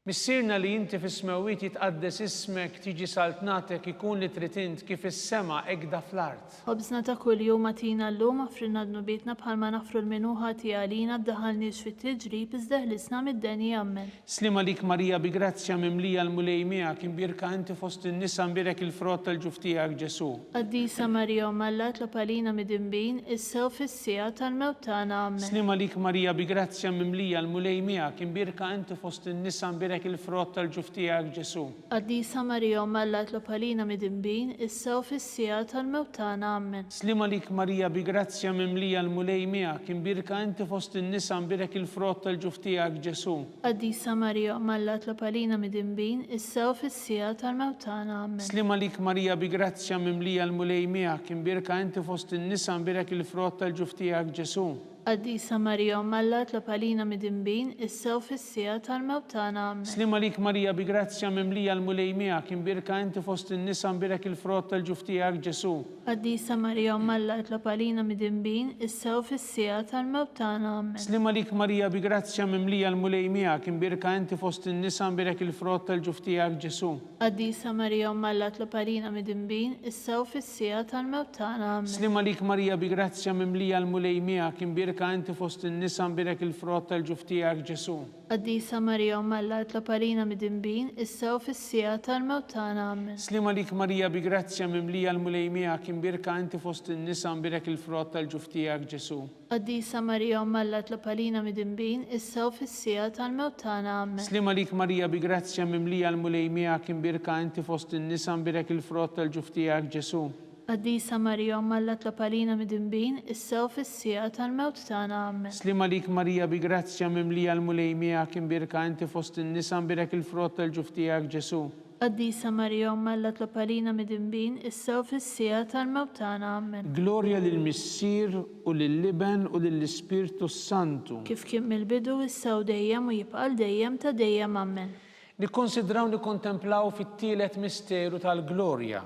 Missierna li inti fis-smewwiet jitqaddes ismek tiġi saltnatek ikun li trid int kif fis-sema hekda fl-art. Ħobżna ta' kuljum agħtina llum aħfrilna dnubietna bħalma naħfru 'l min hu ħati għalina ddaħħalniex fit-tiġrib iżda eħlisna mid-deni Ammen. Sliem għalik Marija bi grazzja mimlija l-Mulej miegħek imbierka inti fost in-nisa mbierek il-frott tal-ġuf tiegħek Ġesù. Qaddisa Marija Omm Alla itlob għalina midinbin issa u fis-siegħa tal-mewt tagħna. Ammen. Sliem għalik Marija bi grazzja mimlija l-Mulej miegħek imbierka inti fost in-nisa mbierek il-frott tal-ġuf tiegħek Ġesù. Qaddisa Marija Omm Alla itlob għalina midinbin, issa u fis-siegħa tal-mewt tagħna. Ammen. Sliem għalik Marija bi grazzja mimlija l-Mulej miegħek imbierka inti fost in-nisa mbierek il-frott tal-ġuf tiegħek Ġesù. Qaddisa Marija Omm Alla itlob għalina midinbin, issa u fis-siegħa tal-mewt tagħna. Ammen. Sliem għalik Marija bi grazzja mimlija l-Mulej miegħek imbierka inti fost in-nisa mbierek il-frott tal-ġuf tiegħek Ġesù. Qaddisa Marija Omm Alla itlob għalina midinbin, issa u fis-siegħa tal-mewt tagħna. Ammen. Sliem għalik Marija bi grazzja mimlija l-Mulej miegħek, imbierka inti fost in-nisa mbierek il-frott tal-ġuf tiegħek Ġesù. Qaddisa Marija Omm Alla itlob għalina midinbin, issa u fis-siegħa tal-mewt tagħna. Ammen. Sliem għalik Marija bi grazzja mimlija l-Mulej miegħek, imbierka inti fost in-nisa mbierek il-frott tal-ġuf tiegħek Ġesù. Qaddisa Marija Omm Alla itlob għalina midinbin, issa u fis-siegħa tal-mewt tagħna. Ammen. Sliem għalik Marija bi grazzja mimlija l-Mulej miegħek, imbierka inti fost in-nisa mbierek il-frott tal-ġuf tiegħek Ġesù. Qaddisa Marija Omm Alla itlob għalina midinbin, issa u fis-siegħa tal-mewt tagħna. Ammen. Sliem għalik Marija bi grazzja mimlija l-Mulej miegħek, imbierka inti fost in-nisa mbierek il-frott tal-ġuf tiegħek Ġesù. Qaddisa Marija Omm Alla itlob għalina midinbin, issa u fis-siegħa tal-mewt tagħna. Ammen. Sliem għalik Marija bi grazzja mimlija l-Mulej miegħek imbierka inti fost in-nisa mbierek il-frott tal-ġuf tiegħek Ġesù. Qaddisa Marija Omm Alla itlob għalina midinbin, issa u fis-siegħa tal-mewt tagħna. Ammen. Sliem għalik Marija bi grazzja mimlija l-Mulej miegħek imbierka inti fost in-nisa mbierek il-frott tal-ġuf tiegħek Ġesù. Qaddisa Marija Omm Alla tlob għalina midinbin, issa u fis-siegħa tal-mewt tagħna. Ammen. Glorja lill-Missier u lill-Iben u lill-Ispirtu s-Santu. Kif kien mill-bidu, issa u dejjem u jibqa' għal dejjem ta' dejjem. Ammen. Nikkonsidraw nikkontemplaw fit-tielet misteru tal-glorja,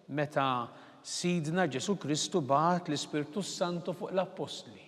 meta Sidna Ġesù Kristu bagħat l-Ispirtu s-Santu fuq l-Appostli.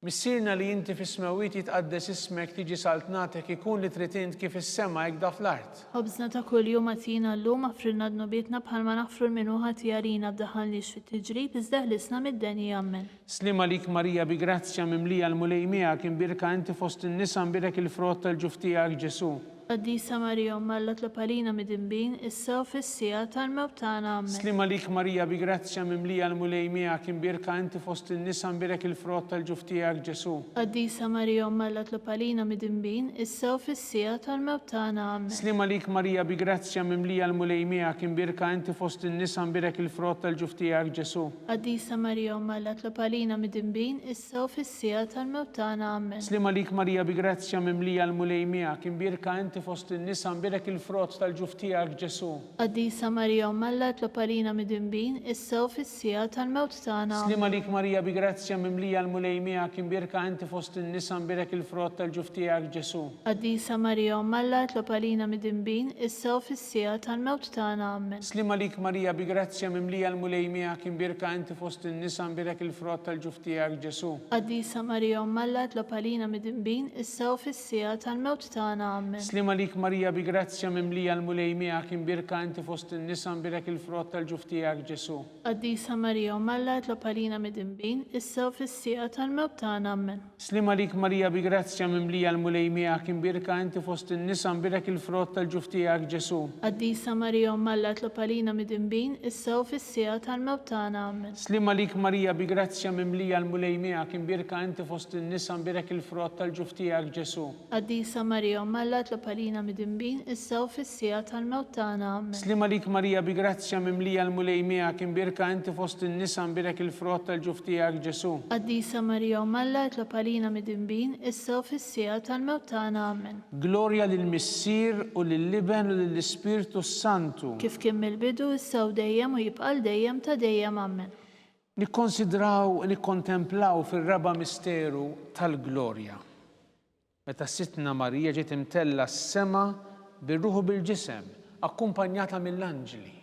Missierna li inti fis-smewwiet jitqaddes ismek tiġi saltnatek ikun li trid int kif fis-sema hekk da fl-art. Ħobżna ta' kuljum agħtina llum aħfrilna dnubietna bħalma naħfru 'l min hu ħati għalina ddaħħalniex fit-tiġrib iżda eħlisna mid-deni Ammen. Sliem għalik Marija bi grazzja mimlija l-Mulej miegħek imbierka inti fost in-nisa mbierek il-frott tal-ġuf tiegħek Ġesù. Qaddisa Marija Omm Alla tlob għalina midinbin, issa u fis-siegħa tal-mewt tagħna. Ammen. Sliem għalik Marija bi grazzja mimlija l-Mulej miegħek imbierka inti fost in-nisa mbierek il-frott tal-ġuf tiegħek Ġesù. Qaddisa Marija Omm Alla tlob għalina midinbin, issa u fis-siegħa tal-mewt tagħna. Ammen. Sliem għalik Marija bi grazzja mimlija l-Mulej miegħek imbierka inti fost in-nisa mbierek il-frott tal-ġuf tiegħek Ġesù. Qaddisa Marija Omm Alla tlob għalina midinbin, issa u fis-siegħa tal-mewt tagħna. Ammen. Sliem għalik Marija bi grazzja mimlija l-Mulej miegħek, imbierka inti fost in-nisa mbierek il-frott tal-ġuf tiegħek Ġesù. Qaddisa Marija Omm Alla itlob għalina midinbin, issa u fis-siegħa tal-mewt tagħna. Sliem Ammen. għalik Marija bi grazzja mimlija l-Mulej miegħek, imbierka inti fost in-nisa mbierek il-frott tal-ġuf tiegħek Ġesù. Qaddisa Marija Omm Alla itlob għalina midinbin, issa u fis-siegħa tal-mewt tagħna. Ammen. Sliem għalik Marija bi grazzja mimlija l-Mulej miegħek, imbierka inti fost in-nisa mbierek il-frott tal-ġuf tiegħek Ġesù. Qaddisa Marija Omm Alla itlob għalina midinbin, issa u fis-siegħa tal-mewt tagħna. Ammen. Sliem għalik Marija bi grazzja mimlija l-Mulej miegħek, imbierka inti fost in-nisa mbierek il-frott tal-ġuf tiegħek Ġesù. Qaddisa Marija Omm Alla itlob għalina midinbin, issa u fis-siegħa tal-mewt tagħna. Ammen. Sliem għalik Marija bi grazzja mimlija l-Mulej miegħek, imbierka inti fost in-nisa mbierek il-frott tal-ġuf tiegħek Ġesù. Qaddisa Marija Omm Alla itlob għalina midinbin, issa u fis-siegħa tal-mewt tagħna. Ammen. Sliem għalik Marija bi grazzja mimlija l-Mulej miegħek, imbierka inti fost in-nisa mbierek il-frott tal-ġuf tiegħek Ġesù. Qaddisa Marija Omm Alla itlob għalina midinbin, issa u fis-siegħa tal-mewt tagħna. Ammen. Sliem għalik Marija bi grazzja mimlija l-Mulej miegħek, imbierka inti fost in-nisa mbierek il-frott tal-ġuf tiegħek Ġesù. Qaddisa Marija Omm Alla itlob għalina midinbin, issa u fis-siegħa tal-mewt tagħna. Ammen. Glorja lill-Missier u lill-Iben u lill-Ispirtu s-Santu. Kif kien mill-bidu, issa u dejjem u jibqa' għal dejjem ta' dejjem. Ammen. Nikkonsidraw u nikkontemplaw fir-raba' misteru tal-glorja. Meta Sidtna Marija ġiet imtellgħa s-sema bir-ruħ u bil-ġisem, akkumpanjata mill-anġli.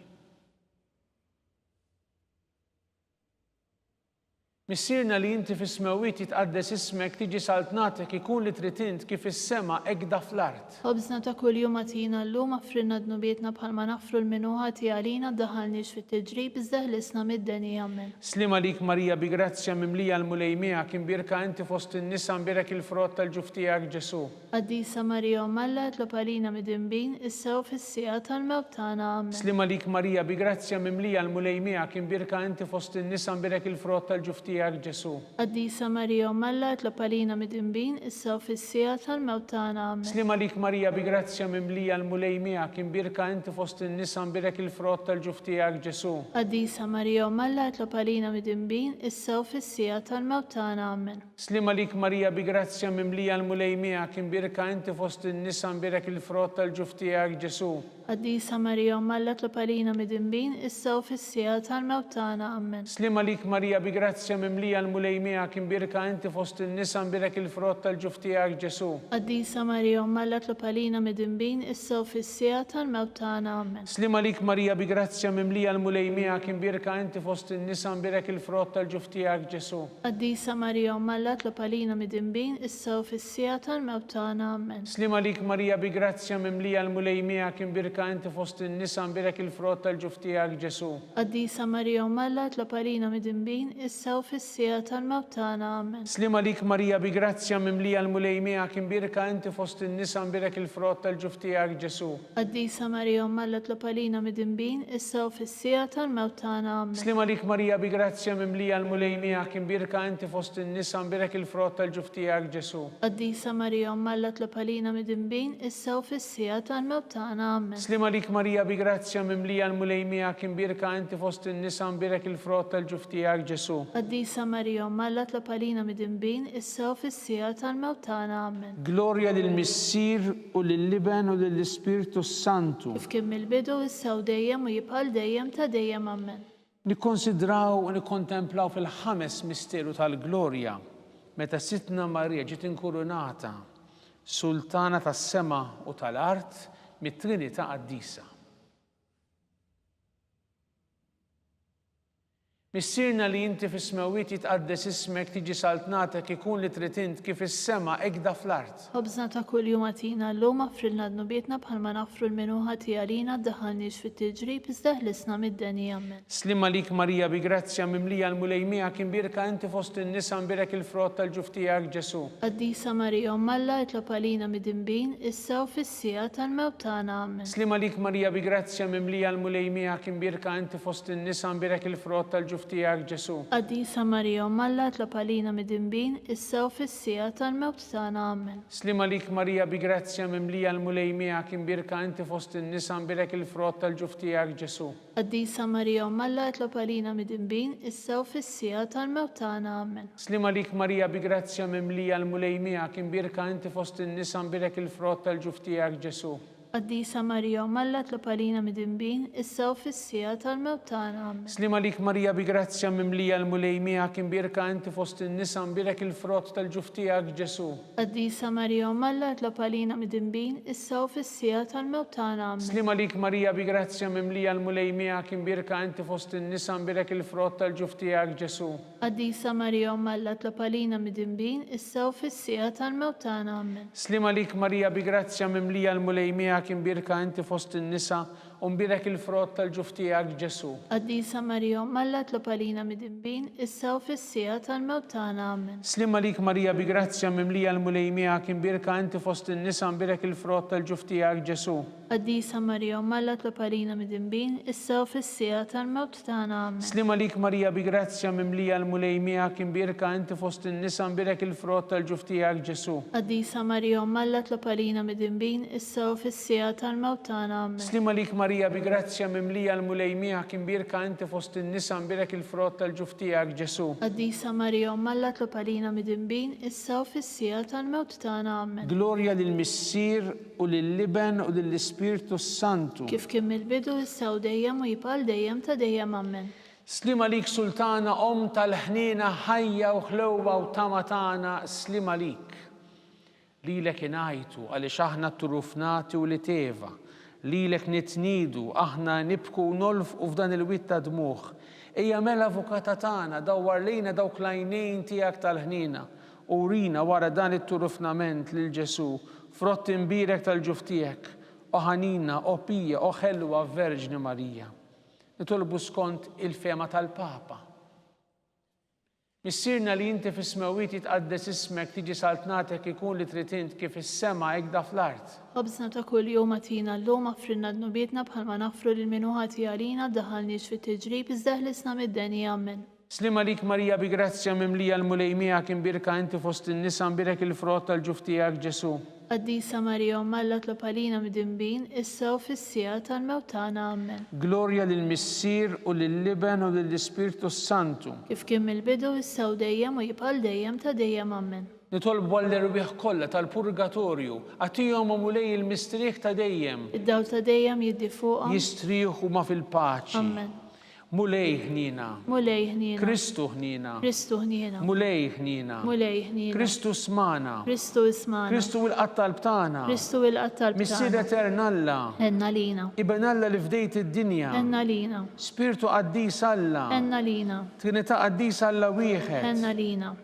Missierna li inti fis-smewwiet jitqaddes ismek tiġi saltnatek ikun li trid int kif fis-sema hekk da fl-art. Ħobżna ta' kuljum agħtina llum aħfrilna dnubietna bħalma naħfru 'l min hu ħati għalina ddaħħalniex fit-tiġrib iżda ħlisna mid-deni Ammen. Sliem għalik Marija bi grazzja mimlija l-Mulej miegħek imbierka inti fost in-nisa mbierek il-frott tal-ġuf tiegħek Ġesù. Qaddisa Marija Omm Alla itlob għalina midinbin, issa u fis-siegħa tal-mewt tagħna. Ammen. Sliem għalik Marija bi grazzja mimlija l-Mulej miegħek imbierka inti fost in-nisa mbierek il-frott tal-ġuf tiegħek Ġesù. Qaddisa Marija Omm Alla itlob għalina midinbin, issa u fis-siegħa tal-mewt tagħna. Ammen. Sliem għalik Marija bi grazzja mimlija l-Mulej miegħek imbierka inti fost in-nisa mbierek il-frott tal-ġuf tiegħek Ġesù. Qaddisa Marija Omm Alla itlob għalina midinbin, issa u fis-siegħa tal-mewt tagħna. Ammen. Sliem għalik Marija bi grazzja mimlija l-Mulej miegħek imbierka inti fost in-nisa mbierek il-frott tal-ġuf tiegħek Ġesù. Qaddisa Marija Omm Alla tlob għalina midinbin issa u fis-siegħa tal-mewt tagħna. Ammen. Sliem għalik Marija bi grazzja mimlija l-Mulej miegħek imbierka inti fost in-nisa mbierek il-frott tal-ġuf tiegħek Ġesù. Qaddisa Marija Omm Alla tlob għalina midinbin issa u fis-siegħa tal-mewt tagħna. Ammen. Sliem għalik Marija bi grazzja mimlija l-Mulej miegħek imbierka inti fost in-nisa mbierek il-frott tal-ġuf tiegħek Ġesù. Qaddisa Marija Omm Alla tlob għalina midinbin issa u fis-siegħa tal-mewt tagħna. Ammen. Sliem għalik Marija bi grazzja mimlija l-Mulej miegħek imbierka inti fost in-nisa mbierek il-frott tal-ġuf tiegħek Ġesù. Qaddisa Marija Omm Alla tlob għalina midinbin issa u fis-siegħa tal-mewt tagħna. Ammen. Sliem għalik Marija bi grazzja mimlija l-Mulej miegħek imbierka inti fost in-nisa mbierek il-frott tal-ġuf tiegħek Ġesù. Qaddisa Marija Omm Alla tlob għalina midinbin, issa u fis-siegħa tal-mewt tagħna. Ammen. Sliem għalik Marija bi grazzja mimlija l-Mulej miegħek imbierka inti fost in-nisa mbierek il-frott tal-ġuf tiegħek Ġesù. Qaddisa Marija Omm Alla tlob għalina midinbin, issa u fis-siegħa tal-mewt tagħna. Ammen. Sliem għalik Marija bi grazzja mimlija l-Mulej miegħek imbierka inti fost in-nisa mbierek il-frott tal-ġuf tiegħek Ġesù. Qaddisa Marija Omm Alla tlob għalina midinbin, issa u fis-siegħa tal-mewt tagħna. Ammen. Glorja lill-Missier u lill-Iben u lill-Ispirtu s-Santu. Kif kien mill-bidu, issa u dejjem u jibqa' għal dejjem ta' dejjem. Ammen. Nikkonsidraw u nikkontemplaw fil-ħames misteru tal-glorja, meta Sidtna Marija ġiet inkurunata Sultana tas-sema u tal-art mit-Trinità Qaddisa. Missierna li inti fis-smewwiet jitqaddes ismek tiġi saltnatek ikun li trid int kif fis-sema hekk da fl-art. Ħobżna ta' kuljum agħtina llum aħfrilna dnubietna bħalma naħfru 'l min hu ħati għalina ddaħħalniex fit-tiġrib iżda ħlisna mid-deni Ammen. Sliem għalik Marija bi grazzja mimlija l-Mulej miegħek imbierka inti fost in-nisa mbierek il-frott tal-ġuf tiegħek Ġesù. Qaddisa Marija Omm Alla itlob għalina midinbin issa u fis-siegħa tal-mewt tagħna. Ammen. Sliem għalik Marija bi grazzja mimlija l-Mulej miegħek imbierka inti fost in-nisa mbierek il-frott tal-ġuf tiegħek Ġesù. Qaddisa Marija Omm Alla itlob għalina midinbin issa u fis-siegħa tal-mewt tagħna. Ammen. Sliem għalik Marija bi grazzja mimlija l-Mulej miegħek imbierka inti fost in-nisa mbierek il-frott tal-ġuf tiegħek Ġesù. Qaddisa Marija Omm Alla itlob għalina midinbin, issa u fis-siegħa tal-mewt tagħna. Ammen. Sliem għalik Marija bi grazzja mimlija l-Mulej miegħek imbierka inti fost in-nisa mbierek il-frott tal-ġuf tiegħek Ġesù. Qaddisa Marija Omm Alla itlob għalina midinbin, issa u fis-siegħa tal-mewt tagħna. Ammen. Sliem għalik Marija bi grazzja mimlija l-Mulej miegħek imbierka inti fost in-nisa mbierek il-frott tal-ġuf tiegħek Ġesù. Qaddisa Marija Omm Alla itlob għalina midinbin, issa u fis-siegħa tal-mewt tagħna. Ammen. Sliem għalik Marija bi grazzja mimlija l-Mulej miegħek imbierka inti fost in-nisa mbierek il-frott tal-ġuf tiegħek Ġesù. Qaddisa Marija Omm Alla itlob għalina midinbin, issa u fis-siegħa tal-mewt tagħna. Ammen. Sliem għalik Marija bi grazzja mimlija l-Mulej miegħek imbierka inti fost in-nisa U mbierek il-frott tal-ġuf tiegħek, Ġesù. Qaddisa Marija Omm Alla itlob għalina midinbin, issa u fis-siegħa tal-mewt tagħna. Ammen. Sliem għalik Marija bi grazzja mimlija l-Mulej miegħek imbierka inti fost in-nisa mbierek il-frott tal-ġuf tiegħek Ġesù. Qaddisa Marija Omm Alla itlob għalina midinbin, issa u fis-siegħa tal-mewt tagħna. Ammen. Sliem għalik Marija bi grazzja mimlija l-Mulej miegħek imbierka inti fost in-nisa mbierek il-frott tal-ġuf tiegħek Ġesù. Qaddisa Marija Omm Alla itlob għalina midinbin, issa u fis-siegħa tal-mewt tagħna. Ammen. Sliem għalik Marija bi grazzja mimlija l-Mulej miegħek imbierka inti fost in-nisa mbierek il-frott tal-ġuf tiegħek Ġesù. Qaddisa Marija Omm Alla itlob għalina midinbin, issa u fis-siegħa tal-mewt tagħna. Ammen. Glorja lill-Missier u lill-Iben u lill-Ispirtu s-Santu. Kif kien mill-bidu, issa u dejjem u jibqa' għal dejjem ta' dejjem. Ammen. Sliem għalik Sultana Omm tal-ħniena ħajja u ħlewwa u tama tagħna sliem għalik. Lilek ingħajtu għaliex aħna turufnati wlied Eva. Lilek nitniedu, aħna nibku u nolfqu f'dan il-wied ta' dmugħ. Ejja mela Avukata tagħna, dawwar lejna dawk l-għajnejn tiegħek tal-ħniena, u wrina wara dan it-turufnament lil Ġesù, frott imbierek tal-ġuf tiegħek. O ħanina, o pija, o ħelwa Verġni Marija. Nitolbu skont il-fehma tal-Papa. Missierna li inti fis-smewwiet jitqaddes ismek tiġi saltnatek ikun li trid int kif fis-sema hekda fl-art. Ħobżna ta' kuljum agħtina llum aghfrilna dnubietna bħalma naghfru lil min hu ħati għalina ddaħħalniex fit-tiġrib iżda eħlisna mid-deni Ammen. Sliem għalik Marija bi grazzja mimlija l-Mulej miegħek imbierka inti fost in-nisa mbierek il-frott tal-ġuf tiegħek Ġesù. Qaddisa Marija Omm Alla tlob għalina midinbin, issa u fis-siegħa tal-mewt tagħna. Ammen. Glorja lill-Missier u lill-Iben u lill-Ispirtu s-Santu. Kif kien mill-bidu, issa u dejjem u jibqa' għal dejjem ta' dejjem. Ammen. Nitolbu għall-erwieħ kollha tal-purgatorju, agħtihom o Mulej il-mistrieħ ta' dejjem. Id-dawl ta' dejjem jiddi fuqhom. Jistrieħu huma fil-paċi. Ammen. Mulej ħniena. Mulej ħniena. Kristu ħniena. Kristu ħniena. Mulej ħniena. Mulej ħniena. Kristu smagħna. Kristu ismagħna. Kristu ilqa' t-talb tagħna. Kristu ilqa' t-talb tagħna. Missier etern Alla. Ħenn għalina. Iben Alla li fdejt id-dinja. Ħenn għalina. Spirtu qaddis Alla. Ħenn għalina. Trinità qaddisa Alla wieħed. Ħenn għalina.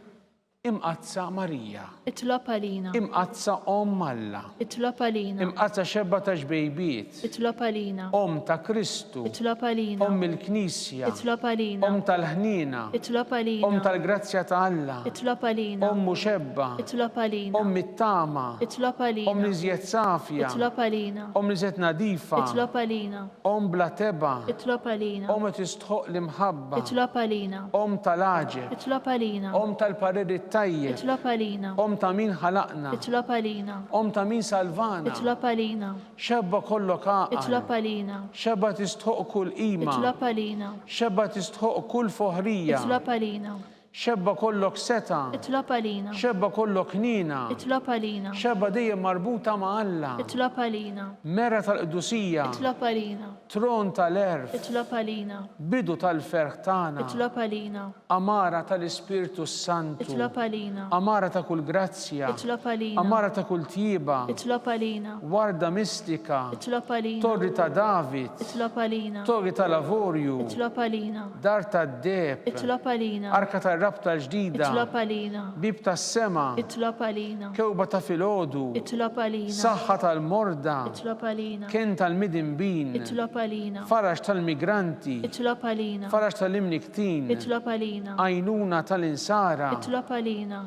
Imqaddsa Marija. Itlob għalina. Imqaddsa Omm Alla. Itlob għalina. Imqaddsa Xebba ta' Xbejbiet. Itlob għalina. Omm ta' Kristu. Itlob għalina. Omm il-Knisja. Itlob għalina. Omm tal-ħniena. Itlob għalina. Omm tal-grazzja ta' Alla. Itlob għalina. Omm u xebba. Itlob għalina. Omm it-tama. Itlob għalina. Omm l-iżjed safja. Itlob għalina. Omm l-iżjed nadifa. Itlob għalina. Omm bla tebgħa. Itlob għalina. Omm li tistħoqq l-imħabba. Itlob għalina. Omm tal-għaġeb. Itlob għalina. Omm tal-parir it-tajjeb. Itlob għalina. Omm ta' min ħalaqna. Itlob għalina. Omm ta' min salvana. Itlob għalina. Xebba kollok għaqal. Itlob għalina. Xebba tistħoqq kull qima. Itlob għalina. Xebba tistħoqq kull foħrija. Itlob għalina. Xebba kollok setgħa. Itlob għalina. Xebba kollok ħniena. Itlob għalina. Xebba dejjem marbuta ma' Alla. Itlob għalina. Mera tal-qdusija. Itlob għalina. Tron tal-għerf. Itlob għalina. Bidu tal-ferħ tagħna. Itlob għalina. Għamara tal-Ispirtu s-Santu. Itlob għalina. Għamara ta' kull grazzja. Itlob għalina. Għamara ta' kull tjieba. Itlob għalina. Warda mistika. Itlob għalina. Torri ta' David. Itlob għalina. Torri tal-avorju. Itlob għalina. Dar tad-deheb. Itlob għalina. Arka tar-Rabta l-Ġdida. Itlob għalina. Bieb tas-sema. Itlob għalina. Kewba ta' filgħodu. Itlob għalina. Saħħa tal-morda. Itlob għalina. Kenn tal-midinbin. Itlob għalina. Faraġ tal-migranti. Itlob għalina. Faraġ tal-imnikktin. Itlob għalina. Għajnuna tal-insara. Itlob għalina.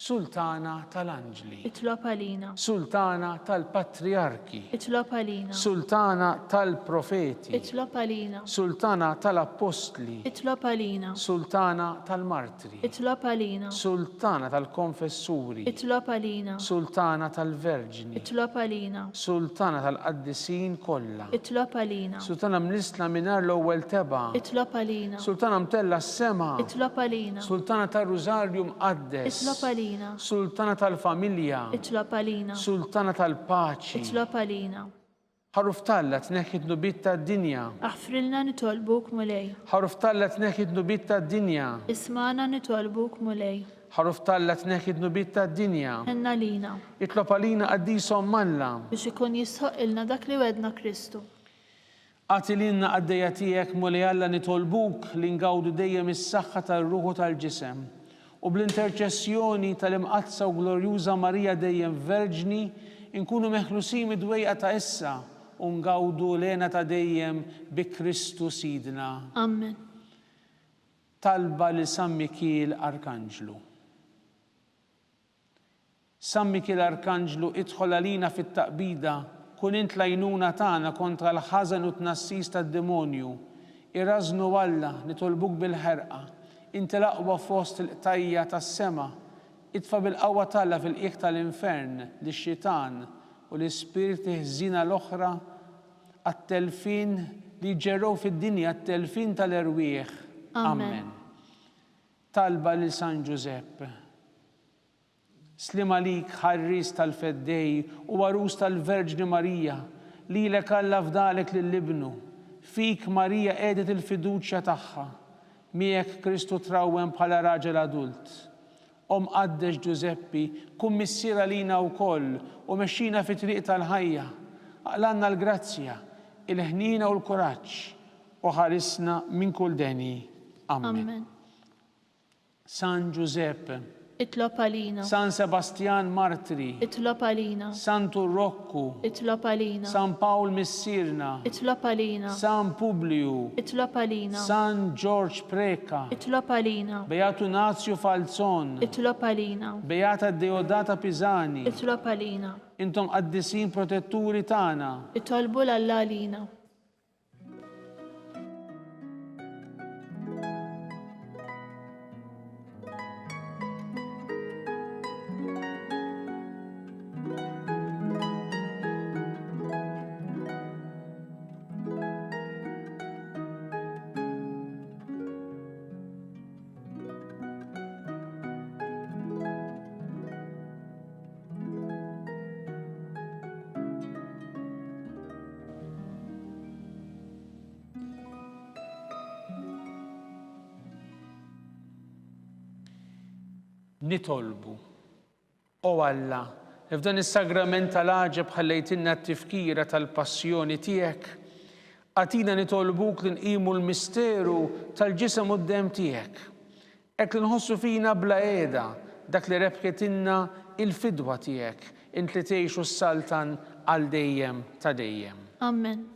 Sultana tal-anġli. Itlob għalina. Sultana tal-patrijarki. Itlob għalina. Sultana tal-profeti. Itlob għalina. Sultana tal-appostli. Itlob għalina. Sultana tal-martri. Itlob għalina. Sultana tal-konfessuri. Itlob għalina. Sultana tal-verġni. Itlob għalina. Sultana tal-qaddisin kollha. Itlob għalina. Sultana mnissla mingħajr l-ewwel tebgħa. Itlob għalina. Sultana mtellgħa s-sema. Itlob għalina. Sultana tar-Rużarju Mqaddes. Itlob għalina. Sultana tal-familja. Itlob għalina. Sultana tal-paċi. Itlob għalina. Ħaruf t'Alla tneħħi d-dnubiet tad-dinja. Aħfrilna nitolbuk, Mulej. Ħaruf t'Alla tneħħi d-dnubiet tad-dinja. Ismagħna nitolbuk, Mulej. Ħaruf t'Alla tneħħi d-dnubiet tad-dinja. Ħenn għalina. Itlob għalina qaddisa Omm Alla. Biex ikun jistħoqqilna dak li wegħdna Kristu. Agħti lilna qaddejja tiegħek, Mulej Alla nitolbuk li ngawdu dejjem is-saħħa tar-ruħ u tal-ġisem, u bl-interċessjoni tal-Imqaddsa u Glorjuża Marija dejjem Verġni, inkunu meħlusin mid-dwejqa ta' issa u ngawdu l-hena ta' dejjem bi Kristu Sidna. Ammen. Talba lil San Mikiel Arkanġlu. San Mikiel Arkanġlu idħol għalina fit-taqbida, kun int l-għajnuna tagħna kontra l-ħażen u t-tnassis tad-demonju. Irażżnu Alla, nitolbuk bil-ħerqa. Inti l-aqwa fost il-qtajja' tas-sema. Itfa' bil-qawwa t'Alla fil-qiegħ tal-infern lix-xitan u l-ispirti ħżiena l-oħra għat-telfien li jġerrew fid-dinja t-telfien tal-erwieħ. Amen. Talba lil San Ġużepp. Sliem għalik, ħarries tal-Feddej u għarus tal-Verġni Marija, lilek Alla fdalek lil Ibnu. Fik Marija qiegħdet il-fiduċja tagħha. Miegħek Kristu trawwem bħala raġel adult. O mqaddes Ġużeppi, kun missier għalina wkoll u mexxina fit-triq tal-ħajja. Aqlgħalna l-grazzja, il-ħniena u l-kuraġġ, u ħarisna minn kull deni. Ammen. Ammen. San Ġużepp. Itlob għalina. San Sebastjan Martri. Itlob għalina. Santu Rokku. Itlob għalina. San Pawl Missierna. Itlob għalina. San Publiju. Itlob għalina. San Ġorġ Preca. Itlob għalina. Beatu Nazju Falzon. Itlob għalina. Beata Deodata Pisani. Itlob għalina. Intom qaddisin protetturi tagħna. Itolbu 'l Alla għalina. Nitolbu. O Alla, li f'dan is-sagrament tal-għaġeb ħallejtilna t-tifkira tal-passjoni tiegħek, agħtina nitolbuk li nqimu l-misteru tal-ġisem u d-demm tiegħek, Hekk li nħossu fina bla qiegħda dak li rebħitilna il-fidwa tiegħek, int li tgħix u ssaltan għal dejjem ta' dejjem. Amen.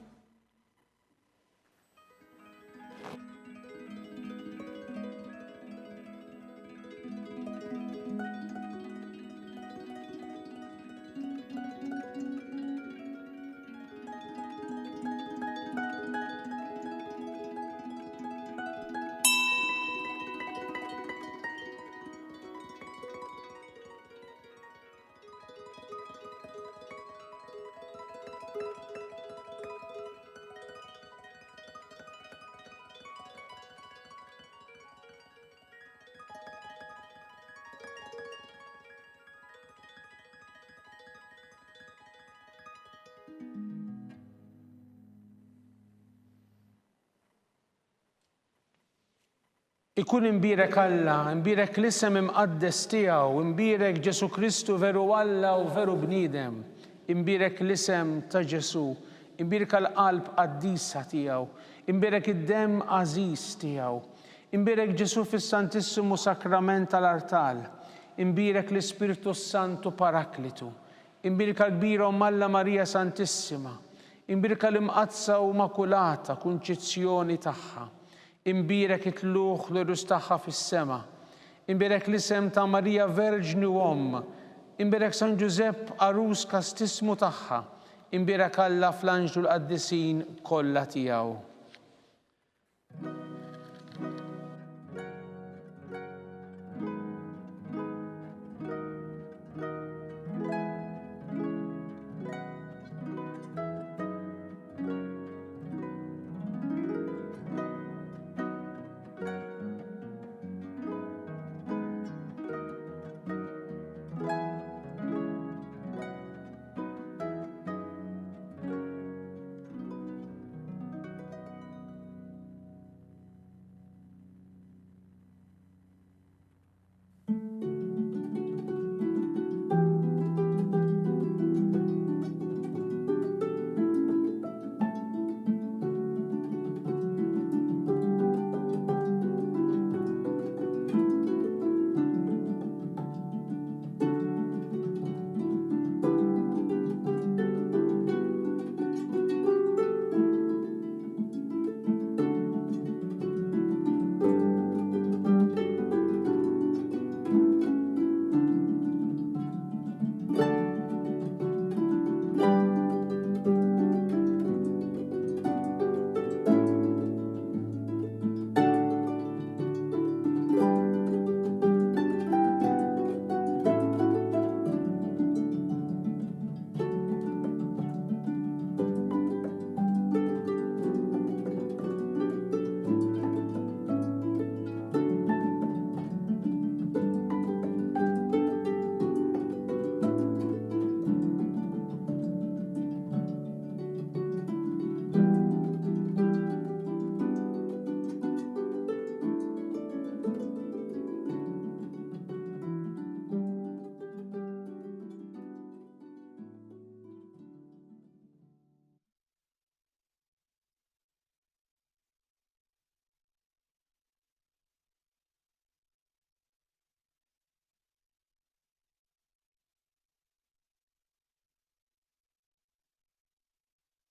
Ikun imbierek Alla, imbierek l-isem imqaddes tiegħu, imbierek Ġesù Kristu veru Alla u veru bniedem, imbierek l-isem ta' Ġesù, imbierka l-qalb qaddisa tiegħu, imbierek id-demm għażiż tiegħu, imbierek Ġesù fis-Santissimu Sakrament tal-artal, imbierek l-Ispirtu s-Santu Paraklitu, imbierka l-kbira Omm Alla Marija Santissima, imbierka l-Imqaddsa u Makulata Kunċizzjoni tagħha, Imbierek it-tlugħ l-għerus tagħha fis-sema. Imbierek l-isem ta' Marija Verġni u Omm. Imbierek San Ġużepp għarus kastissmu tagħha. Imbierek Alla fl-anġli u l-qaddisin kollha tiegħu.